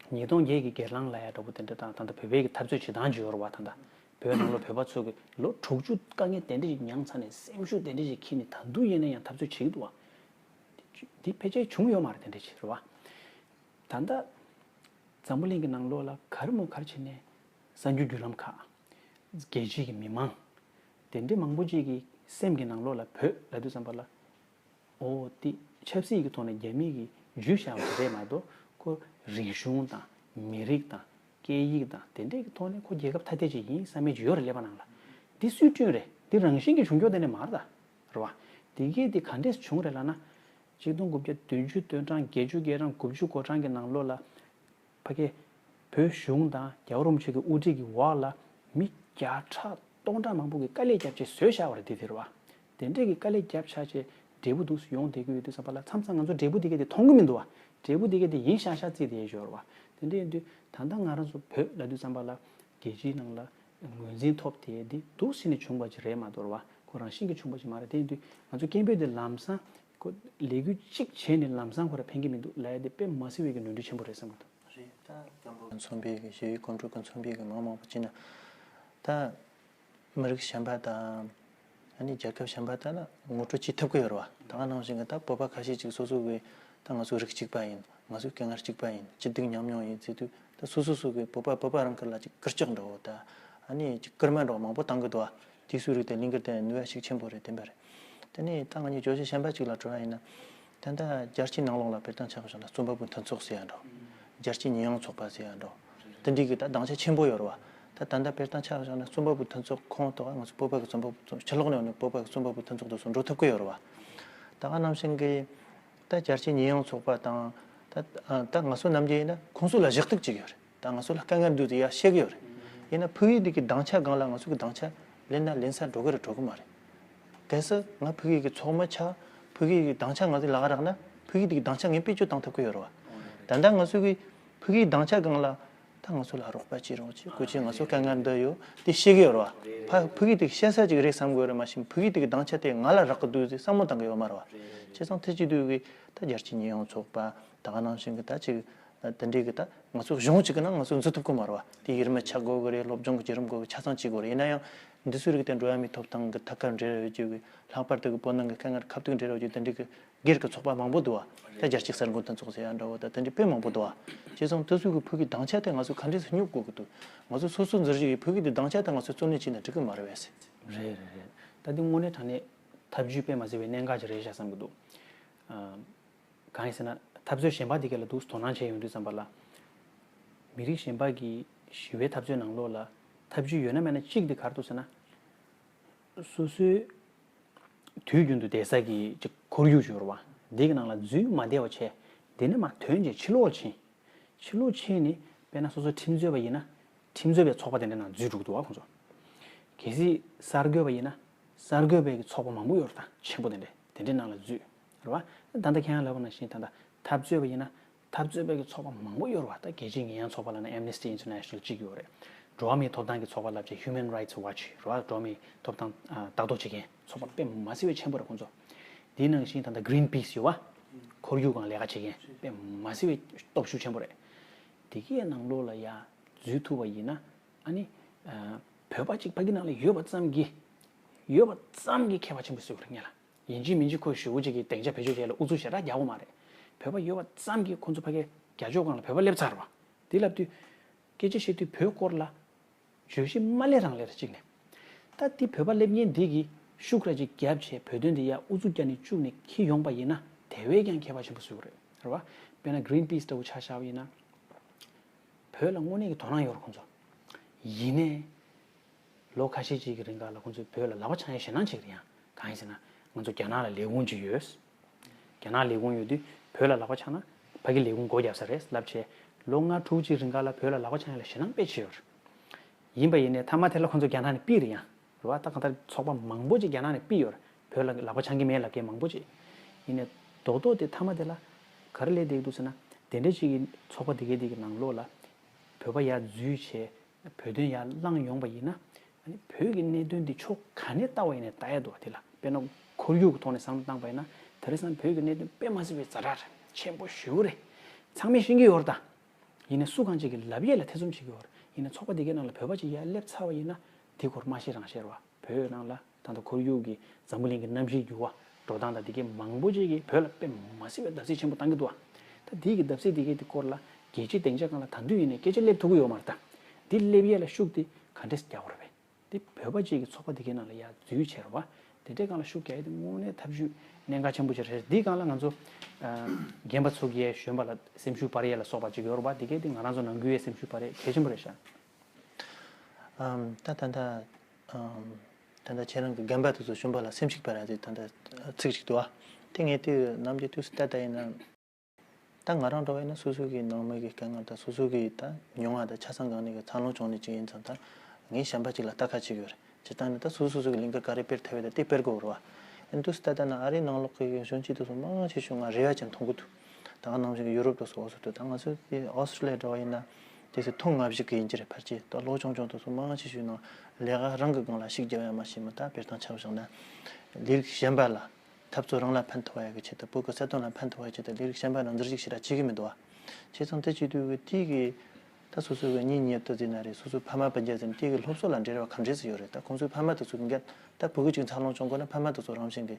ཉིས་སྟོང་བརྒྱད་ཀྱི་སྒེར་ལངས་ལབ་ཡ་འདྲ་པོ་དེ་འདྲ་དང་། ད་ལྟ་བོད་པའི་གི་འཐབ་རྩོད་བྱེད་སྟངས་ཅིག་ཡོད་རེད་བ། ད་ལྟ་བོད་ནང་ལོགས་བོད་པ་ཚོ་གིས་ལོ་དྲུག་ཅུ་དཀའ་ངལ་དེ་འདྲ་ཞིག་མྱངས་ཚར་ནས། སེམས་ཤུགས་དེ་འདྲ་ཞིག་འཁྱེར་ནས་ད་དུང་ཡིན་ན་ཡང་འཐབ་རྩོད་བྱེད་ཀྱི་འདུག་བ། དེ་ཕལ་ཆེར་བྱུང་ཡོད་མ་རེད། དེ་འདྲ་ཞིག་རེད་བ། ད་ལྟ་འཛམ་བུ་གླིང་གི་ནང་ལོགས་ལ་ག་རེ་མོ་ག་རེ་བྱས་ནས་གསར་འགྱུར་བརྒྱུད་ལམ་ཁག་རྒྱལ་སྤྱིའི་གི་མི་མང་དེ་འདྲའི་མང་པོ་ཅིག་གི་སེམས་ཀྱི་ནང་ལོགས་ལ་བོད་ལབ་དུས་ཙམ་པ་ལ། ཨོ། དེ་ཆབ་སྲིད་ཀྱི་ཐོག་ནས་རྒྱ་མི་གིས་འཇུས་བཞག་པ་དེ་རེད་མ་གཏོགས། ཁོ་རིག་གཞུང་དང་མི་རིགས་དང་སྐད་ཡིག་དང་དེ་འདྲའི་གི་ཐོག་ནས་ཁོ་རྒྱལ་ཁབ་ཐ་དད་ཅིག་ཡིན་བསམ་མཁན་ཅིག་ཡོད་རེད། ཀླད་པ་ནང་ལ། དེ་སུས་བསྐྲུན་རེད། དེ་རང་བཞིན་གྱིས་བྱུང་རྒྱུ་དེ་འདྲ་མ་རེད་ད། རེད་བ། དེ་གས་དེ་ག་འདྲས་བྱུང་རེད་ལབ་ན། ཆིག་སྟོང་དགུ་བརྒྱ་བདུན་ཅུ་དོན་གྲངས་བརྒྱད་ཅུ་གྱ་གྲངས་དགུ་བཅུ་གོ་གྲངས་ཀྱི་ནང་ལོགས་ལ། ཕ་གི་བོད་གཞུང་དང་རྒྱལ་བ་རིན་པོ་ཆེ་གི་དབུ་ཁྲིད་ཀྱི་འོག་ལ་མི་བརྒྱ་ཕྲག་སྟོང་ཕྲག་མང་པོ་གིས་དཀའ་ལས་བརྒྱབ་བྱས་བཟོས་བཞག་པ་རེད། དེ་དེ་རེད་བ། དེ་འདྲས་ཀྱི་དཀའ་ལས་བརྒྱབ་བཞག་བྱས་འབྲས་བུ་འདུག་སེ་ཡོང་བསྡད་ཀྱི་ཡོད་དུས་ཙམ་པ་ལ། མཚམས་མཚམས་ང་ཚོ་འབྲས་བུ་དེ་གས་དེ་མཐོང་གི་མི་འདུག་བ། འབྲས་བུ་དེ་གས་དེ་ཡིན་ཤག་ཤག་བརྩིས་བསྡད་ཡོད་རེད་བ། དེ་འདྲས་ཡིན་དུས་ད་ལྟ་ང་རང་ཚོ་བོད་ལབ་དུས་ཙམ་པ་ལ། རྒྱལ་སྤྱིའི་ནང་ལ་ངོས་འཛིན་ཐོབ་བསྡད་དེ་འདུག་སེ་ནས་བྱུང་བ་ཅིག་རེད་མ་གཏོགས་རེད་བ། ཁོ་རང་བཞིན་གྱིས་བྱུང་བ་ཅིག་མ་རེད། དེ་ཡིན་དུས་ང་ཚོ་སྐད་འབོད་དེ་ལམ་སང་ཁོ་ལས་འགུལ་གཅིག་བྱས་ནས་ལམ་སང་ཁོ་རང་ཕན་གྱི་མི་འདུག་ལབ་ཡ་དེ་དཔེ་མ་སྲིད་པའི་གི་ནོར་འཁྲུལ་ཆེན་པོ་རེད་བསམ་གྱི་འདུག་རེད། ད་སྐྱབས་མགོན་རྒྱལ་ཚོགས་པའི་གི་ཞི་བའི་གོམ་བགྲོད་ཀྱི་ཚོགས་པའི་གི་མང་མང་པོ་བྱས་ན། ད་མི་རིགས་གཞན་པ་དང་། ཨ་ནི་རྒྱལ་ཁབ་གཞན་པ་དག་ལ་ངོ་སྤྲོད་བྱེད་ཐུབ་ཀྱི་ཡོད་རེད་བ། ད་ག་ནང་བཞིན་གྱི་ད་བོད་པ་ཁ་ཤས་ཅིག་སོ་སོ་གི་ད་ང་ཚོ་རིགས་གཅིག་པ་ཡིན། ང་ཚོ་སྐད་ངག་གཅིག་པ་ཡིན། སྐྱིད་སྡུག་མཉམ་མྱོང་ཡིན་ཟེར་དུས། ད་སོ་སོ་སོ་གི་བོད་པ་བོད་པ་རང་ཁུལ་ལ་ཅིག་ཀིར་ལྕགས་འདྲ་བོ། ད་ཨ་ནི་ཅིག་སྐུལ་མ་འདྲ་བོ་མང་པོ་བཏང་གི་འདུག་བ། དེ་ཚོའི་རིགས་དེ་ལས་འགུལ་དེ་ནུས་པ་ཤུགས་ཆེན་པོ་རེད། བདེན་པ་རེད། དེ་ནས་ད་ང་གཉིས་བརྗོད་གཞི་གཞན་པ་ཅིག་ལ་འགྲོ་བ་ཡིན་ན། ད་ལྟ་རྒྱལ་སྤྱིའི་ནང་ལོགས་ལ་དཔེར་ན་ཆ་བཞག་ན་རྩོམ་པ་པོའི་མཐུན་ཚོགས་ཟེར་ཡ་འགྲོ། རྒྱལ་སྤྱིའི་ཉེས་ཡངས་ཚོགས་པ་ཟེར་ཡ་འགྲོ། དེ་འདྲའི་གི་ད་སྡིངས་ཆ་ཆེན་པོ་ཡོད་རེད་བ། ད་ད་ལྟ་དཔེར་ན་ཆ་བཞག་ན་རྩོམ་པ་པོའི་མཐུན་ཚོགས་ཁོངས་གཏོགས་ང་ཚོ་བོད་པ་གི་རྩོམ་པ་པོ་ཕྱི་ལོགས་ནས་ཡོང་ནས་བོད་པ་གི་རྩོམ་པ་པོའི་མཐུན་ཚོགས་དེ་ཚོ་འགྲོ་ཐུབ་ཀྱི་ཡོད་རེད་བ། ད་ག་ནང་བཞིན་གི་ད་རྒྱལ་སྤྱིའི་ཉེས་ཡངས་ཚོགས་པ་དང་ད་ད་ང་ཚོ་ནམ་རྒྱུན་ཡིན་ན་ཁོང་ཚོ་ལ་ཞུ་གཏུག་བྱེད་ཀྱི་ཡོད་རེད། ད་ང་ཚོ་ལ་དཀའ་ངལ་འདུག་ཟེར་ཡ་བཤད་ཀྱི་ཡོད་རེད། ཡིན་ན་ཕ་གི་འདི་གི་སྡིངས་ཆ་སྒང་ལ་ང་ཚོ་གི་སྡིངས་ཆ་ལེན་ན་ལེན་ས་འགྲོ་གི་རེད་འགྲོ་གི་མ་རེད། གལ་སྲིད་ང་ཕ་གི་གི་ཚོགས་མི་ཆགས། ཕ་གི་གི་སྡིངས་ཆ་ང་ཚོའི་ལག་རག་ན་ཕ་གི་འདི་གི་སྡིངས་ཆ་ངས་བེད་སྤྱོད་བཏང་ཐུབ་ཀྱི་ཡོད་རེད་བ། ད་ལྟ་ང་ཚོ་གི་ཕ་གི་སྡིངས་ཆ་སྒང་ལ་ད་ང་ཚོ་ལ་རོགས་པ་བྱེད་རོགས་བྱེད། སྐུ་མཁྱེན་ང་ཚོ་དཀའ་ངལ་འདི་ཡོད་དེ་བཤད་ཀྱི་ཡོད་རེད་བ། ཕ་ཕ་གི་འདི་གི་བཤད་ས་ཅིག་རེད་བསམ་དགོས་རེད། མ་གཞི་ཕ་གི་འདི་གི་སྡིངས་ཆ་དེ་ང་ལ་རག་གི་འདུག་ཟེར་བསམ་བློ་བཏང་གི་ཡོད་མ་རེད་བ། བྱས་ཙང་དེ་བྱེད་དུས་གི་ད་རྒྱལ་སྤྱིའི་ཉེས་ཡངས་ཚོགས་པ་ད་ག་ནང་བཞིན་གི་ད་ཅིག་དེ་འདྲའི་གི་ད་ང་ཚོ་གཞུང་གཅིག་གི་ནང་ང་ཚོ་འཛུལ་ཐུབ་ཀྱི་མ་རེད་བ། དེ་ཡུལ་མི་ཆགས་དགོས་གི་རེད། སློབ་སྦྱོང་གི་བརྒྱུད་རིམ་དགོས་གི་ཆ་ཚང་བྱེད་དགོས་རེད། ཡིན་ན་ཡང་འདི་ཚོའི་རིགས་དེ་འགྲོ་བ་མིའི་ཐོབ་ཐང་གི་ཐད་ཀར་འབྲེལ་བ་ཡོད་རྒྱུ་གི་ལྷག་པར་དུ་གི་བོད་ནང་གི་དཀའ་ངལ་ཁ་ཐུག་འབྲེལ་བ་ཡོད་རྒྱུ་དེ་འདྲའི་གི་སྒེར་གི་ཚོགས་པ་མང་པོ་འདུག་བ། ད་རྒྱལ་སྤྱིའི་གསར་འགོད་མཐུན་ཚོགས་ཟེར་ཡ་འདྲ་བོ་ད་དེ་འདྲའི་དཔེ་མང་པོ་འདུག་བ། བྱས་ཙང་དེ་ཚོའི་གི་ཕ་གི་སྡིངས་ཆ་དེ་ང་ཚོ་ག་འདྲས་སེ་སྙོབ་དགོས་གི་འདུག་ང་ཚོ་སོ་སོ་འཛུལ་རྒྱུ་གི་ཕ་གི་དེ་སྡིངས་ཆ་དེ་ང་ཚོ་བཙོན་ལེན་བྱས་ན་འགྲིག་གི་མ་རེད་བས་ཟེར། རེད་རེད་རེད། ད་འདི་དངོས་གནས་དྲང་གནས་ཐབས་ཇུས་དཔེ་མ་སྲིད་པའི་གནད་འགག་ཅིག་རེད་ཤག་བསམ་གི་འདུག་ཨ། གང་ཡིན་ཟེར་ན་འཐབ་རྩོད་གཞན་པ་དེ་ག་ལ་འདུག་དོ་སྣང་བྱས་ཡོང་དུས་ཙམ་པ་ལ། མི་རིགས་གཞན་པ་གི་ཞི་བའི་འཐབ་རྩོད་ནང་ལོགས་ལ་ཐབས་ཇུས་ཡོད་ན་མེད་ན་གཅིག་དེ་ག་རེ་འདུག་ཟེར་ན། སོ་སོའི་དུས་རྒྱུན་དུ་བསྡད་ས་གི་ཅིག་ཁོར་ཡུག་ཅིག་ཡོད་རེད་བ། འདི་གི་ནང་ལ་འཛུལ་མ་བསྡད་པ་བྱས། འདི་ནས་མར་ཐོན་བྱས་ཕྱི་ལོགས་ལ་ཕྱིན། ཕྱི་ལོགས་ཕྱིན་ནས་དཔེར་ན་སོ་སོ་ཁྲིམས་རྩོད་པ་ཡིན་ན། ཁྲིམས་རྩོད་པའི་ཚོགས་པ་དེ་འདྲ་ནང་འཛུལ་འགྲོ་གི་འདུག་བ་ཁོང་ཚོ། གལ་སྲིད་གསར་འགོད་པ་ཡིན་ན། གསར་འགོད་པའི་གི་ཚོགས་པ་མང་པོ་ཡོད་རེད་ད་ཆེན་པོ་དེ་འདྲ་དེ་འདྲའི་ནང་ལ་འཛུལ། རེད་བ། ད་ལྟ་ཁྱེད་རང་ལབ་པ་ནང་བཞིན་ད་ལྟ་འཐབ་རྩོད་པ་ཡིན་ན། འཐབ་རྩོད་པའི་གི་ཚོགས་པ་མང་པོ་ཡོད་རེད་བ། ད་རྒྱལ་སྤྱིའི་ཉེས་ཡངས་ཚོགས་པ་ལབ་ན་Amnesty International་གཅིག་ཡོད་རེད། འགྲོ་བ་མིའི་ཐོབ་ཐང་གི་ཚོགས་པ་ལབ་བྱས་Human Rights Watch་རེད་བ། འགྲོ་བ་མིའི་ཐོབ་ཐང་ཨ་ལྟ་རྟོག་བྱེད་མཁན་ཚོགས་པ་དཔེ་མ་སྲིད་པའི་ཆེན་པོ་རེད་ཁོང་ཚོ། དེའི་ནང་བཞིན་ད་ལྟ་Greenpeace་ཡོད་བ། ཁོར་ཡུག་སྒང་ལས་ཀ་བྱེད་མཁན་དཔེ་མ་སྲིད་པའི་སྟོབས་ཤུགས་ཆེན་པོ་རེད། དེ་གའི་ནང་ལོགས་ལ་ཡ་འཛུལ་ཐུབ་པ་ཡིན་ན། ཨ་ནི། ཨ། བོད་པ་གཅིག་ཕ་གི་ནང་ལ་ཡོད་པ་ཙམ་གྱིས། ཡོད་པ་ཙམ་གྱིས་ཁྱད་པར་ཆེན་པོ་བཟོ་གི་རེད་ངས་ལ། ཡིན་གཅིག་མིན་གཅིག་ཁོ་ཞེ་པོ་ཅིག་གིས་སྡིངས་ཆ་བེད་སྤྱོད་བྱས་ལ་ཨུ་ཚུགས་ཞེ་དྲག་རྒྱག་དགོས་མ་རེད། བོད་པ་ཡོད་པ་ཙམ་གྱིས་ཁོ་ཚོ་ཕ་གིའི་རྒྱ་ཕྱོགས་སྒང་ལ་བོད་པ་སླེབས་ཚར་བ། དེ་ལབ་དུས། སྐད་ཆ་བཤད་དུས་བོད་སྐོར་ལ་བརྗོད་གཞི་མ་སླེབས་རང་སླེབས་རེད་གཅིག་ནས། ད་དེ་བོད་པ་སླེབས་མཁན་འདི་གིས་ཤུགས་ར་ཅིག་བརྒྱབ་བྱས་བོད་དོན་འདི་ཡ་ཨུ་ཚུགས་རྒྱག་ནས་བཅུག་ནས་འཁྱེར་ཡོང་པ་ཡིན་ན་དེ་བས་ཀྱང་ཁྱད་པར་ཆེན་པོ་བཟོ་གི་རེད། རེད་བ། དཔེར་ན་Greenpeace་ལྟ་བུ་ཆ་བཞག་པ་ཡིན་ན། བོད་ལ་དངོས་གནས་ཀྱི་དོ་སྣང་ཡོད་རེད་ཁོང་ཚོ། ཡིན་ནའི། ལོ་ཁ་ཤས་ཅིག་གི་རིང་ག་ལ་ཁོང་ཚོས་བོད་ལ་ལག་པ་འཆང་ཡའི་ཞེད་སྣང་བྱེད་ཀྱི་རེད་ཡང་། གང་ཡིན་ཟེར་ན། ང་ཚོ་རྒྱ་ནག་ལ་ལས་ཁུངས་ཅིག་ཡོད། རྒྱ་ནག་ལས་ཁུངས་ཡོད་དུས་བོད་ལ་ལག་པ་འཆང་ན་ཕ་གི་ལས་ཁུངས་སྒོ་བརྒྱབ་ས་རེད་ལབ་བྱས། ལོ་ལྔ་དྲུག་ཅིག་རིང་ག་ལ་བོད་ལ་ལག་པ་འཆང་ཡ་ལ་ཞེད་སྣང་དཔེ་ཆེ་ཡོད་རེད། ཡིན་པ་ཡིན་ནའི་མཐའ་མ་དེ་ལ་ཁོང་ཚོ་རྒྱ་ནག་ནས་ཕུད་རེད་ཡང་། རེད་བ། ད་གང་ལྟར་ཚོགས་པ་མང་པོ་ཅིག་རྒྱ་ནག་ནས་ཕུད་ཡོད་རེད། བོད་ལ་ལག་པ་འཆང་གི་མེད་ལབ་མཁན་མང་པོ་ཅིག་ཡིན་ནའི་རྡོག་རྡོག་དེ་མཐའ་མ་དེ་ལ་ག་རེ་སླེབས་བསྡད་འདུག་ཟེར་ན། དེ་འདྲ་ཅིག་གི་ཚོགས་པ་དེ་གའི་དེ་གི་ནང་ལོགས་ལ་བོད་པ་ཡར་འཛུལ་བྱས། བོད་དོན་ཡར་བསླངས་ཡོང་པ་ཡིན་ན། ཨ་ནི་བོད་ཀྱི་གནད་དོན་འདི་ཕྱོགས་ག་ནས་ལྟ་བ་ཡིན་ནའི་ལྟ་ཡ་འདུག་དེ་ལ་དཔེར་ན་ཁོར་ཡུག་གི་ཐོག་ནས་བསམ་བློ་བཏང་པ་ཡིན་ན་དེ་རིང་སང་བོད་ཀྱི་གནད་དོན་དཔེ་མ་སྲིད་པའི་ཛ་དྲག་རེད། ཆེན་པོ་ཞེ་པོ་རེད། ཚང་མས་ཤེས་ཀྱི་ཡོད་རེད་ད། ཡིན་ནའི་སུ་གང་ཅིག་གིས་ལབ་ཡས་ལ་ཐེ་ཚོམ་བྱེད་ཀྱི་ཡོད་རེད། ཡིན་ནའི་ཚོགས་པ་འདི་གའི་ནང་ལ་བོད་པ་ཅིག་ཡར་སླེབས་ཚར་བ་ཡིན་ན་དེ་སྐོར་མ་བཤད་རང་བཤད་རེད་བ། བོད་ནང་ལ་ད་ལྟ་ཁོར་ཡུག་གི་འཛམ་བུ་གླིང་གི་གནམ་གཤིས་འགྱུར་བ་འགྲོ་སྟངས་དང་དེ་གའི་མང་པོ་ཅིག་གིས་བོད་ལ་དཔེ་མ་སྲིད་པའི་བརྡབ་གསིག་ཆེན་པོ་བཏང་གི་འདུག་བ། ད་དེའི་གི་བརྡབ་གསིག་དེ་གའི་དེ་སྐོར་ལ་རྒྱལ་སྤྱིའི་སྡིངས་ཆ་སྒང་ལ་ད་དུང་ཡིན་ནའི་སྐད་ཆ་སླེབས་ཐུབ་ཀྱི་ཡོད་མ་རེད་ད། འདི་སླེབས་ཡས་ལ་ཤུགས་དེ་ག་འདྲས་རྒྱག་དགོས་རེད་པས། འདི་བོད་པ་ཅིག་གི་ཚོགས་པ་དེ་གའི་ནང་ལ་ཡར་འཛུལ་བྱས་རེད་བ། དེ་འདྲའི་སྒང་ལ་ཤུགས་རྒྱག་ཡས་དེ་དངོས་གནས་ཐབས་ཇུས་གནད་འགག་ཆེན་པོ་ཅིག་རེད། འདིའི་སྒང་ལ་ང་ཚོ་ཨ་རྒན་པ་ཚོ་གིས་གཞོན་པ་ལ་སེམས་ཤུགས་སྤར་ཡས་ལ་སོགས་པ་ཅིག་ཡོད་རེད་བ། དེ་གའི་དེ་ང་རང་ཚོ་ནང་ཁུལ་ཡས་སེམས་ཤུགས་སྤར་ཡས་གལ་ཆེན་པོ་རེད་ཤག་ཨམ། ད་ད་ད་ཨམ། ད་ད་ཁྱེད་རང་གི་རྒན་པ་དེ་ཚོ་གཞོན་པ་ལ་སེམས་ཤུགས་སྤར་ཡ་དེ་ད་ད་ཚིག་ཅིག་འདུག་ཨ། དེ་ངས་དེ་ནམ་རྒྱུན་དུས་སུ་ལྟ་ལྟ་ཡིན་ན། ད་ང་རང་འདྲ་བ་ཡིན་ན་སོ་སོ་གི་ནང་མི་གི་དཀའ་ངལ་དང་སོ་སོ་གི་ད་མྱོང་བ་དང་ཆ་ཚང་སྒང་ནས་གི་འཚར་ལོངས་བྱུང་ནས་ཅིག་ཡིན་ཙང་ད་ངས་གཞན་པ་ཅིག་ལ་ལྟ་ཁ་ཅིག་ཡོད་རེད། སྤྱིར་བཏང་ནི་ད་སོ་སོ་སོ་སོ་གི་ལས་འགུལ་ག་རེ་སྤེལ་ཐུབ་ཡོད་ད་དེ་སྤེལ་དགོས་རེད་བ། ཡིན་དུས་སུ་ད་ལྟ་ན་ཨ་རིའི་ནང་ལོགས་ཀྱི་གཞོན་སྐྱེས་དེ་ཚོ་མང་ཆེ་ཤོས་ང་རེ་བ་ཅན་མཐོང་གི་འདུག་ད་ག་ནང་བཞིན་གྱི་ཡུ་རོབ་དང་སོགས་སུ་ད་ང་ཚོ་དེ་ཨོ་སི་ཀྲི་ལི་ཡ་འདྲ་བ་ཡིན་ན་དེ་ཚོ་ཐོན་ལྔ་བཞི་གི་ཡིན་གྱི་རེད། ཕལ་ཆེར་ད་ལོ་ཆུང་ཆུང་དེ་ཚོ་མང་ཆེ་ཤོས་ནང་ལས་ཀ་རང་གི་སྒང་ལ་ཤུགས་རྒྱབ་ཡ་མ་ཤེས་མི་ད་དཔེར་བཏང་ཆ་བཞག་ན་ལས་རིགས་གཞན་པ་ལ་འཐབ་རྩོད་རང་ལ་ཕན་ཐོགས་ཡ་གི་ཆེད་དུ་བོད་ཀྱི་སྲིད་དོན་ལ་ཕན་ཐོགས་ཡ་ཆེད་དུ་ལས་རིགས་གཞན་པ་ལ་འཛུལ་ཞུགས་ཞེ་དྲག་བྱེད་ཀྱི་མི་འདུག་བ། བྱས་ཙང་དེ་བྱེད་དུས་ཀྱི་དེ་གི་ད་སོ་སོ་གི་གཉེན་ཉེ་དུ་ཟེར་ན་རེད། སོ་སོའི་ཕ་མ་སྤུན་ཀྱག་ཟེར་ན་དེ་གི་སློབ་གསོ་ལ་འབྲེལ་བ་ག་འདྲས་སེ་ཡོད་རེད། ད་ཁོང་ཚོའི་ཕ་མ་དེ་ཚོ་གི་འགན་ད་བུ་གུ་གཅིག་འཚར་ལོངས་བྱུང་དགོས་ན་ཕ་མ་དེ་ཚོ་རང་བཞིན་གི་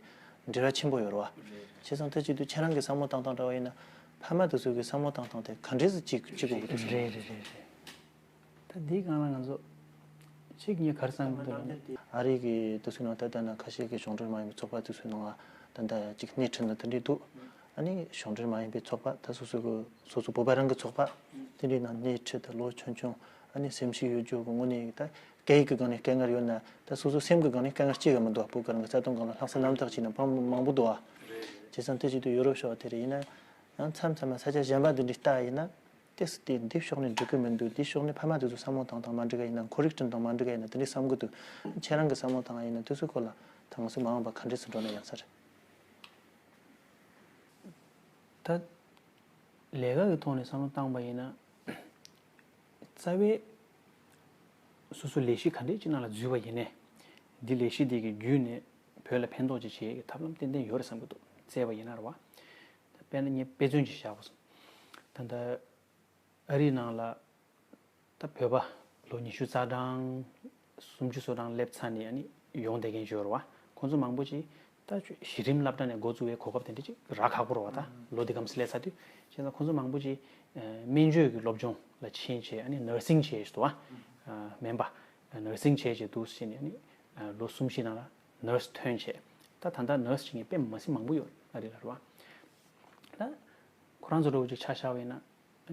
འབྲེལ་བ་ཆེན་པོ་ཡོད་རེད་བ། བྱས་ཙང་དེ་བྱེད་དུས་ཁྱེད་རང་གི་བསམ་བློ་བཏང་སྟངས་འདྲ་བ་ཡིན་ན་ཕ་མ་དེ་ཚོ་གི་བསམ་བློ་བཏང་སྟངས་དེ་ག་འདྲས་སེ་བྱེད་བྱེད་དགོས་ཀྱི་འདུག་ཟེར། རེད་རེད་རེད་རེད། ད་འདིའི་སྒང་ལ་ང་ཚོ་གཅིག་ངས་ག་རེ་བསམ་གྱི་འདུག་ལབ་ན། ཨ་རི་གི་དེ་ཚོའི་ནང་ད་ལྟ་ན་ཁ་ཤས་ཀྱི་གཞུང་འབྲེལ་མ་ཡིན་པའི་ཚོགས་པ་དེ་ཚོའི་ནང་ལ་ད་ལྟ་གཅིག་སྣེ་ཁྲིད་ན་དེ་འདྲས་འདུག་ཨ་ནི་གཞུང་འབྲེལ་མ་ཡིན་པའི་ཚོགས་པ། ད་སོ་སོ་གི་སོ་སོ་བོད་པ་རང་གི་ཚོགས་པ་དེ་འདྲའི་ནང་སྣེ་ཁྲིད་དེ་ལོ་ཆུང་ཆུང་ཨ་ནི་སེམས་ཤུགས་ཡོད་རྒྱུ་གི་དངོས་གནས་ད་སྐད་ཡིག་གི་སྒང་ནས་དཀའ་ངལ་ཡོད་ན། ད་སོ་སོ་སེམས་ཀྱི་སྒང་ནས་དཀའ་ངལ་གཅིག་ཀྱང་མི་འདུག་བོད་ཀྱི་རང་གི་རྩ་དོན་སྒང་ལ་ལྷག་བསམ་རྣམ་དག་བྱས་ན་སྤང་མང་པོ་འདུག་ཨ། བྱས་ཙང་དེ་བྱེད་དུས་ཡོ་རོབ་ཕྱོགས་དེ་རེད། ཡིན་ན་ཡང་མཚམས་མཚམས་ལ་ས་ཆ་གཞན་པ་འདི་འདྲའི་ལྟ་ཡིན་ན། ཏོག་ཙམ་དེ་འདི་ཕྱོགས་ནས་འགྲིག་གི་མི་འདུག་འདི་ཕྱོགས་ནས་ཕ་མ་དེ་ཚོ་བསམ་བློ་བཏང་སྟངས་མ་འགྲིག་ག་ཡིན་ན། ཁོར་ཡུག་སྐྲུན་སྟངས་མ་འགྲིག་ག་ཡིན་ན། དེ་འདྲའི་བསམ་གི་འདུག་ཁྱེད་རང་གི་བསམ་བློ་བཏང་ཡིན་ན་དེ་ཚོའི་སྐོར་ལ་ད་ང་ཚོ་མ་འོངས་པ་ག་འདྲས་སུ་འགྲོ་ན་ཡག་ས་རེད། ད་ལས་ཀ་གི་ཐོག་ནས་བསམ་བློ་བཏང་པ་ཡིན་ན། རྩ་བའི་སོ་སོ་ལས་གཞི་ག་འདྲས་ཅིག་ནང་ལ་འཛུལ་བ་ཡིན་ནའི། འདི་ལས་གཞི་འདི་གི་བརྒྱུད་ནས་བོད་ལ་ཕན་ཐོགས་ཅིག་བྱེད་ཡས་ཀྱི་ཐབས་ལམ་ཏན་ཏན་ཡོད་རེད་བསམ་གྱི་འདུག་བཙལ་བ་ཡིན་ན་རེད་བ། དཔེར་ན་ངས་དཔེ་མཚོན་ཅིག་བཞག་པ་སོང་། ད་ལྟ་ཨ་རིའི་ནང་ལ་ད་བོད་པ་ལོ་ཉི་ཤུ་རྩ་གྲངས་སུམ་ཅུ་སོ་གྲངས་སླེབས་ཚར་ནས་ཨ་ནི་ཡོང་བསྡད་མཁན་ཅིག་ཡོད་རེད་བ། ཁོང་ཚོ་མང་པོ་ཅིག་ད་གཞི་རིམ་སློབ་གྲྭ་ནས་འགོ་བཙུགས་པའི་གོ་སྐབས་དེ་འདྲ་ཅིག་རག་ཁག་པོ་རེད་བ། ད་ལོ་འདི་གམ་སླེབས་ཚར་དུས། བྱས་ཙང་ཁོང་ཚོ་མང་པོ་ཅིག་སྨན་བཅོས་ཀྱི་སློབ་སྦྱོང་ལ་ཕྱིན་བྱས། ཨ་ནི་ནར་སིང་བྱས་ཞིག་འདུག་བ། སྨན་པ་ནར་སིང་བྱས་བྱས་འདུག་ཟེར་ནས། ཨ་ནི་ལོ་གསུམ་བཞི་ནང་ལ་ནར་སི་ཐོན་བྱས། ད་ད་ལྟ་ནར་སི་བྱེད་མཁན་དཔེ་མི་སྲིད་མང་པོ་ཡོད་ཨ་རི་ལ་རེད་བ། ད་ཁོ་རང་ཚོ་འདྲ་བོ་ཅིག་ཆ་བཞག་པ་ཡིན་ན།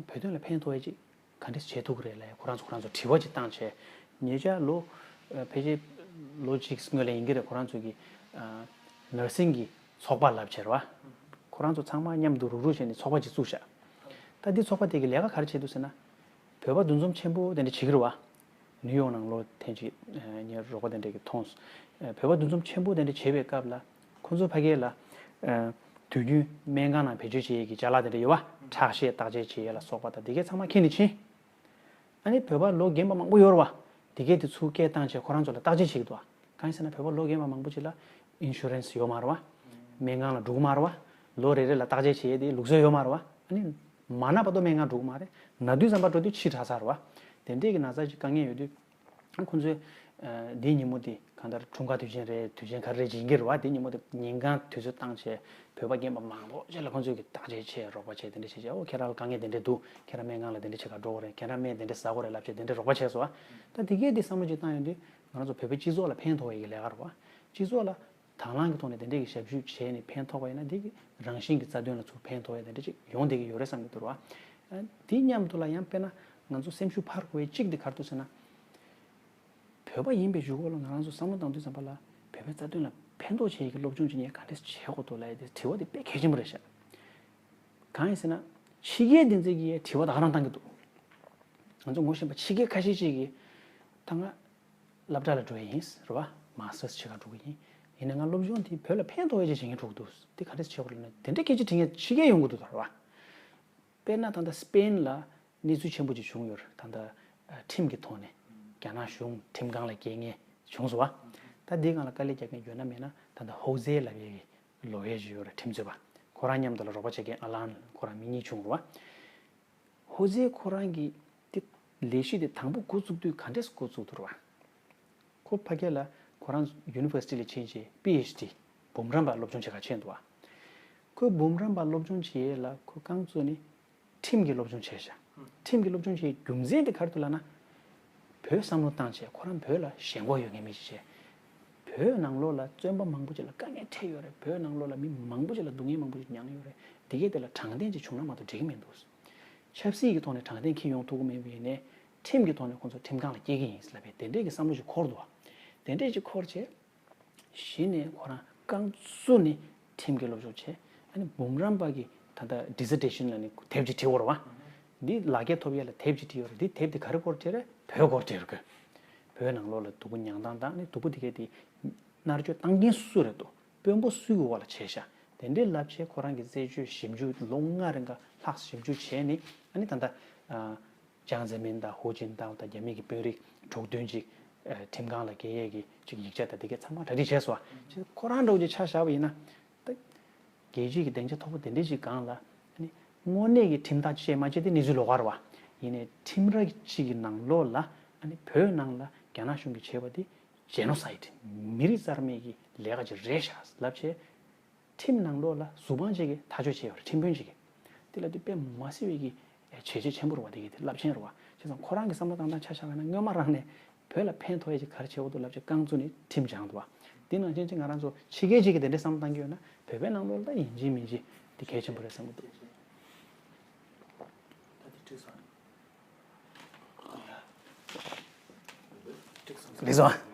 བོད་དོན་ལ་ཕན་ཐོགས་ཡས་ཅིག་ག་འདྲས་བྱེད་ཐུབ་ཀྱི་རེད་ལབ་ཡས་ཁོ་རང་ཚོ་ཁོ་རང་ཚོ་དྲི་བ་ཅིག་བཏང་བྱས། ཉེ་ཆར་ལོ་ཨ་ཕལ་ཆེར་ལོ་གཅིག་སྔོན་ལ་ཡིན་གྱི་རེད། ཁོ་རང་ཚོ་གི་ཨ་ནར་སིང་གི་ཚོགས་པ་ལབ་བྱས་རེད་བ། ཁོ་རང་ཚོ་ཚང་མ་མཉམ་དུ་རུག་རུག་བྱས་ནས་ཚོགས་པ་ཅིག་བཙུགས་བཞག་ད་འདི་ཚོགས་པ་དེ་གི་ལས་ཀ་ག་རེ་བྱེད་འདུག་ཟེར་ན། བོད་པ་འདུ་འཛོམས་ཆེན་པོ་དེ་འདྲ་བྱེད་ཀྱི་རེད་བ། ནིའུ་ཡོག་ནང་ལོ་ཐེངས་གཅིག་ཨ་ངའི་རོགས་པ་དེ་འདྲས་ཀྱིས་མཐོང་སོང་། ཨ་བོད་པ་འདུ་འཛོམས་ཆེན་པོ་དེ་འདྲ་བྱེད་པའི་སྐབས་ལ། ཁོང་ཚོ་ཕ་གི་ལ་ཨ་དུས་རྒྱུན་སྨན་ཁང་ནང་བེད་སྤྱོད་བྱེད་ཡས་ཀྱི་ཅ་ལག་དེ་འདྲ་ཡོད་བ། ཁྲག་ཤེད་བརྟག་དཔྱད་བྱེད་ཡས་ལ་སོགས་པ་དང་དེ་གས་ཚང་མ་ཁྱེར་ནས་ཕྱིན། ཨ་ནི་བོད་པ་ལོ་རྒན་པ་མང་པོ་ཡོད་རེད་བ། དེ་གས་དེ་ཚུར་སྐད་བཏང་བྱས་ཁོ་རང་ཚོ་ལ་བརྟག་དཔྱད་བྱེད་ཀྱི་འདུག་བ། གང་ཡིན་ཟེར་ན་བོད་པ་ལོ་རྒན་པ་མང་པོ་ཅིག་ལ་ཨིན་ཤུ་རན་སི་ཡོད་མ་རེད་བ། སྨན་ཁང་ལ་འགྲོ་གི་མ་རེད་བ། ལོ་རེ་རེ་ལ་བརྟག་དཔྱད་བྱེད་ཡས་དེ་ལུགས་སྲོལ་ཡོད་མ་རེད་བ། ཨ་ནི་མ་ན་བར་དུ་སྨན་ཁང་འགྲོ་གི་མ་རེད། ན་དུས་ཙམ་པ་འགྲོ་དུས་ཕྱི་དྲགས་ཚར་རེད་བ། དེ་འདྲས་ཀྱི་ན་ཚ་ཅིག་དཀའ་ངལ་ཡོད་དུས། ཁོང་ཚོས་ཨ་འདིའི་ཉིན་མོ་དེ་གང་ལྟར་འཁྲུངས་སྐར་དུས་ཆེན་རེད། དུས་ཆེན་ག་རེ་རེད་ཅིག་ཡིན་གྱི་རེད་བ། དེ་ཉིན་མོ་དེ་ཉིན་གང་དུས་ཚོད་བཏང་བྱས་བོད་པ་རྒན་པ་མང་པོ་ཅིག་ལ་ཁོང་ཚོས་ཀྱི་བརྟག་དཔྱད་བྱས། རོགས་པ་བྱས། དེ་འདྲ་བྱས་བྱས། ཨོ་ཁྱེད་རང་ལ་དཀའ་ངལ་དེ་འདྲ་འདུག་ཁྱེད་རང་སྨན་ཁང་ལ་དེ་འདྲ་བྱེད་ག་འགྲོ་དགོས་རེད། ཁྱེད་རང་སྨན་དེ་འདྲ་ཟ་དགོས་རེད་ལབ་བྱས་དེ་འདྲ་རོགས་པ་བྱས་སོང་བ། ད་དེ་གས་དེ་བསམ་བློ་ཅིག་བཏང་ཡོང་དུས་ང་རང་ཚོ་བོད་པའི་སྤྱི་ཚོགས་ལ་ཕན་ཐོགས་ཡས་ཀྱི་ལས་ཀ་རེད་བ། སྤྱི་ཚོགས་ལ་དང་བླངས་ཀྱི་ཐོག་ནས་དེ་འདྲས་ཀྱི་ཞབས་ཞུ་བྱས་ནས་ཕན་ཐོགས་པ་ཡིན་ན། དེ་གི་རང་བཞིན་གྱི་རྩ་དོན་ལ་ཚུར་ཕན་ཐོགས་ཡ་དེ་འདྲས་ཅིག་ཡོང་བསྡད་ཀྱི་ཡོད་རེད་བསམ་གྱི་འདུག་ར། དེ་མཉམ་དུ་ལ་ཡང་དཔེར་ན་ང་ཚོ་སེམས་ཤུགས་འཕར་དགོས་ཡ་གཅིག་དེ་ག་རེ་འདུག་ཟེར་ན། བོད་པ་ཡིན་པའི་གཞུག་གུ་ལ་ང་རང་ཚོ་བསམ་བློ་བཏང་དུས་ཙམ་པ་ལ་བོད་པའི་རྩ་དོན་ལ་ཕན་ཐོགས་བྱེད་ཡ་གི་སློབ་སྦྱོང་ཅིག་ངས་ག་འདྲས་བྱེད་དགོས་འདུག་ལབ་ཡ་དེ་དྲི་བ་དེ་དཔེ་གལ་ཆེན་པོ་རེད་ཤག་གང་ཡིན་ཟེར་ན། ཕྱི་རྒྱལ་དེ་ཚོས་ཀྱིས་དྲི་བ་ད་ག་རང་བཏང་གི་འདུག་ང་ཚོ་ངོ་ཤེས་པ་ཕྱི་རྒྱལ་ཁ་ཤས་ཅིག་གིས་ད་ང་སློབ་གྲྭ་ལ་འགྲོ་ཡ་ཡིན་རེད་བ། མ་སི་ཊར་སི་བྱེད་ག་འགྲོ་གི་ཡིན། ཡིན་ན་ང་སློབ་སྦྱོང་དེ་བོད་ལ་ཕན་ཐོགས་ཡ་ཅིག་བྱེད་མཁན་འགྲོ་གི་འདུག་དེ་ག་འདྲས་བྱེད་དགོས་ལབ་ན། དེ་འདྲ་སྐད་ཆ་དྲི་མཁན་ཕྱི་རྒྱལ་ཡོང་གི་འདུག་ད་རེད་བ། དཔེར་ན་ད་ལྟ་སི་པེན་ལ་གནས་ཚུལ་ཆེན་པོ་ཅིག་བྱུང་ཡོད་རེད། ད་ལྟ་ཁྲིམས་ཀྱི་ཐོག་ནས་རྒྱ་ནག་གཞུང་ཁྲིམས་ཁང་ལ་སྐྱེལ་མཁན་བྱུང་སོང་བ། ད་འདིའི་སྒང་ལ་དཀའ་ལས་རྒྱག་མཁན་ཡོད་ན་མེད་ན། ད་ལྟ་ཧོ་ཟེ་ལབ་ཡས་ཀྱི་ལོ་ཡར་ཅིག་ཡོད་རེད། ཁྲིམས་རྩོད་པ། ཁོ་རང་མཉམ་དུ་ལ་རོགས་པ་བྱེད་མཁན་ཨ་ལན། ཁོ་རང་མི་གཉིས་བྱུང་རེད་བ། ཧོ་ཟེ་ཁོ་རང་གིས་དེ་ལས་གཞི་དེ་དང་པོ་འགོ་བཙུགས་དུས་ག་འདྲས་འགོ་བཙུགས་འདུག་རེད་བ། ཁོ་ཕ་གི་ལ་ཁོ་རང་ཡུ་ནི་ཝར་སི་ཊི་ལ་ཕྱིན་བྱས་པི་ཨེཆ་ཌི་འབུམ་རམས་པ་སློབ་སྦྱོང་བྱེད་ག་ཕྱིན་འདུག་བ། ཁོས་འབུམ་རམས་པ་སློབ་སྦྱོང་བྱེད་ཡས་ལ་ཁོ་རྐང་བཙུགས་ནས་ཁྲིམས་ཀྱི་སློབ་སྦྱོང་བྱས་ཤག་ཁྲིམས་ཀྱི་སློབ་སྦྱོང་བྱེད་རྒྱུ་མཚན་དེ་ག་རེ་འདུག་ལབ་ན། བོད་བསམ་བློ་བཏང་བྱས་ཁོ་རང་བོད་ལ་ཞེན་ཁོག་ཡོད་མཁན་མི་ཞིག་བྱས། བོད་ནང་ལོགས་ལ་བཙོན་པ་མང་པོ་ཅིག་ལ་དཀའ་ངལ་འཕྲད་ཡོད་རེད། བོད་ནང་ལོགས་ལ་མི་མང་པོ་ཅིག་ལ་སྡུག་བསྔལ་མང་པོ་ཅིག་མྱངས་ཡོད་རེད། དེ་གས་དེ་ལ་དྲང་བདེན་ཅིག་བྱུང་ན་མ་གཏོགས་འགྲིག་གི་མི་འདུག་ཆབ་སྲིད་ཀྱི་ཐོག་ནས་དྲང་བདེན་འཁྱེར་ཡོང་ཐུབ་ཀྱི་མེད་པ་ཡིན་ནའི། ཁྲིམས་ཀྱི་ཐོག་ནས་ཁོང་ཚོ་ཁྲིམས་ཁང་ལ་སྐྱེལ་གྱི་ཡིན་ལབ་པའི་དེ་འདྲས་ཀྱི་བསམ་བློ་ཞིག་འཁོར་འདུག་བ། དེ་འདྲས་ཅིག་འཁོར་བྱས། གཞི་ནས་ཁོ་རང་རྐང་བཙུགས་ནས་ཁྲིམས་ཀྱི་སློབ་སྦྱོང་བྱས། ཨ་ནི་འབུམ་རམས་པ་གི་ད་ལྟ་ཌི་སར་ཊེ་ཤན་ལབ་ནས་དེབ་ཅིག་བྲིས་ཡོད་རེད་བ། འདི་ལག་འཁྱེར་ཐོབ་ཡས་ལ་དེབ་ཅིག་བྲིས་ཡོད་རེད། འདི་དེབ་དེ་ག་རེ་སྐོར་བྲིས་རེད། བོད་སྐོར་བྲིས་ཡོད་རེད། བོད་ནང་ལོགས་ལ་སྡུག་པོ་མྱངས་སྟངས་དང་། ཨ་ནི་སྡུག་པོ་དེ་གས་དེ་མནར་གཅོད་བཏང་མཁན་སུ་རེད་འདུག་དཔོན་པོ་སུའི་འོག་ལ་བྱས་ཤག་དེ་འདྲའི་ལབ་བྱས་ཁོ་རང་གི་རྩད་གཅོད་ཞིབ་འཇུག་ལོ་ལྔ་རིང་ག་ལྷག་ཞིབ་འཇུག་བྱས་ནས། ཨ་ནི་ད་ལྟ་ཨ་ཅང་ཙེ་མིན་དང་ཧུའུ་ཅིན་ཏའོ་དང་རྒྱ་མི་གི་དཔོན་རིགས་དྲུག་བདུན་ཅིག་ཨ་ཁྲིམས་ཁང་ལ་སྐྱེལ་ཡས་ཀྱི་ཅིག་ཡིག་ཆ་དང་དེ་གས་ཚང་མ་གྲ་སྒྲིག་བྱས་སོང་བ། ཁོ་རང་འདྲ་བོ་ཅིག་ཆ་བཞག་པ་ཡིན་ན། ད་རྒྱལ་སྤྱིའི་གི་སྡིངས་ཆ་མཐོ་པོ་དེ་འདྲའི་ཅིག་སྒང་ལ། ཨ་ནི་དངོས་གནས་ཀྱི་ཁྲིམས་ཐག་བཅད་མ་བཅད་དེ་གནས་ཚུལ་ལོགས་ཀ་རེད་བ། ཡིན་ནའི་ཁྲིམས་ར་གཅིག་གི་ནང་ལོགས་ལ། ཨ་ནི་བོད་ནང་ལ་རྒྱ་ནག་གཞུང་གིས་བྱས་པ་དེ་ཇེ་ནོ་སའིཌ། མི་རིགས་རྩ་མེད་ཀྱི་ལས་ཀ་ཅིག་རེད་ཤག་ལབ་བྱས། ཁྲིམས་ནང་ལོགས་ལ་གཟུ་དཔང་ཅིག་གིས་ཐག་གཅོད་བྱས་ཡོད་རེད། ཁྲིམས་དཔོན་ཅིག་གིས། དེ་ལ་དེ་དཔེ་མ་སྲིད་པའི་གི་བྱས་རྗེས་ཆེན་པོ་རེད་བ། དེ་གི་དེ་རླབས་ཆེན་རེད་བ། བྱས་ཙང་ཁོ་རང་གི་བསམ་བློ་བཏང་སྟངས་ཆ་བཞག་པ་ན་སྔོན་མ་རང་ནས་བོད་ལ་ཕན་ཐོགས་ཡས་ཅིག་ག་རེ་བྱེད་དགོས་འདུག་ལབ་བྱས་རྐང་བཙུགས་ནས་ཁྲིམས་སྦྱངས་འདུག་བ། དེ་ནང་བཞིན་ཅིག་ང་རང་ཚོ་ཕྱི་རྒྱལ་ཅིག་གིས་དེ་འདྲའི་བསམ་བློ་བཏང་གི་ཡོད་ན། བོད་པའི་ནང་ལོགས་ལ་ད་ཡིན་གཅིག་མིན་གཅིག་ དེ་གལ་ཆེན་པོ་རེད་བསམ་གྱི་འདུག་ལགས་སོ།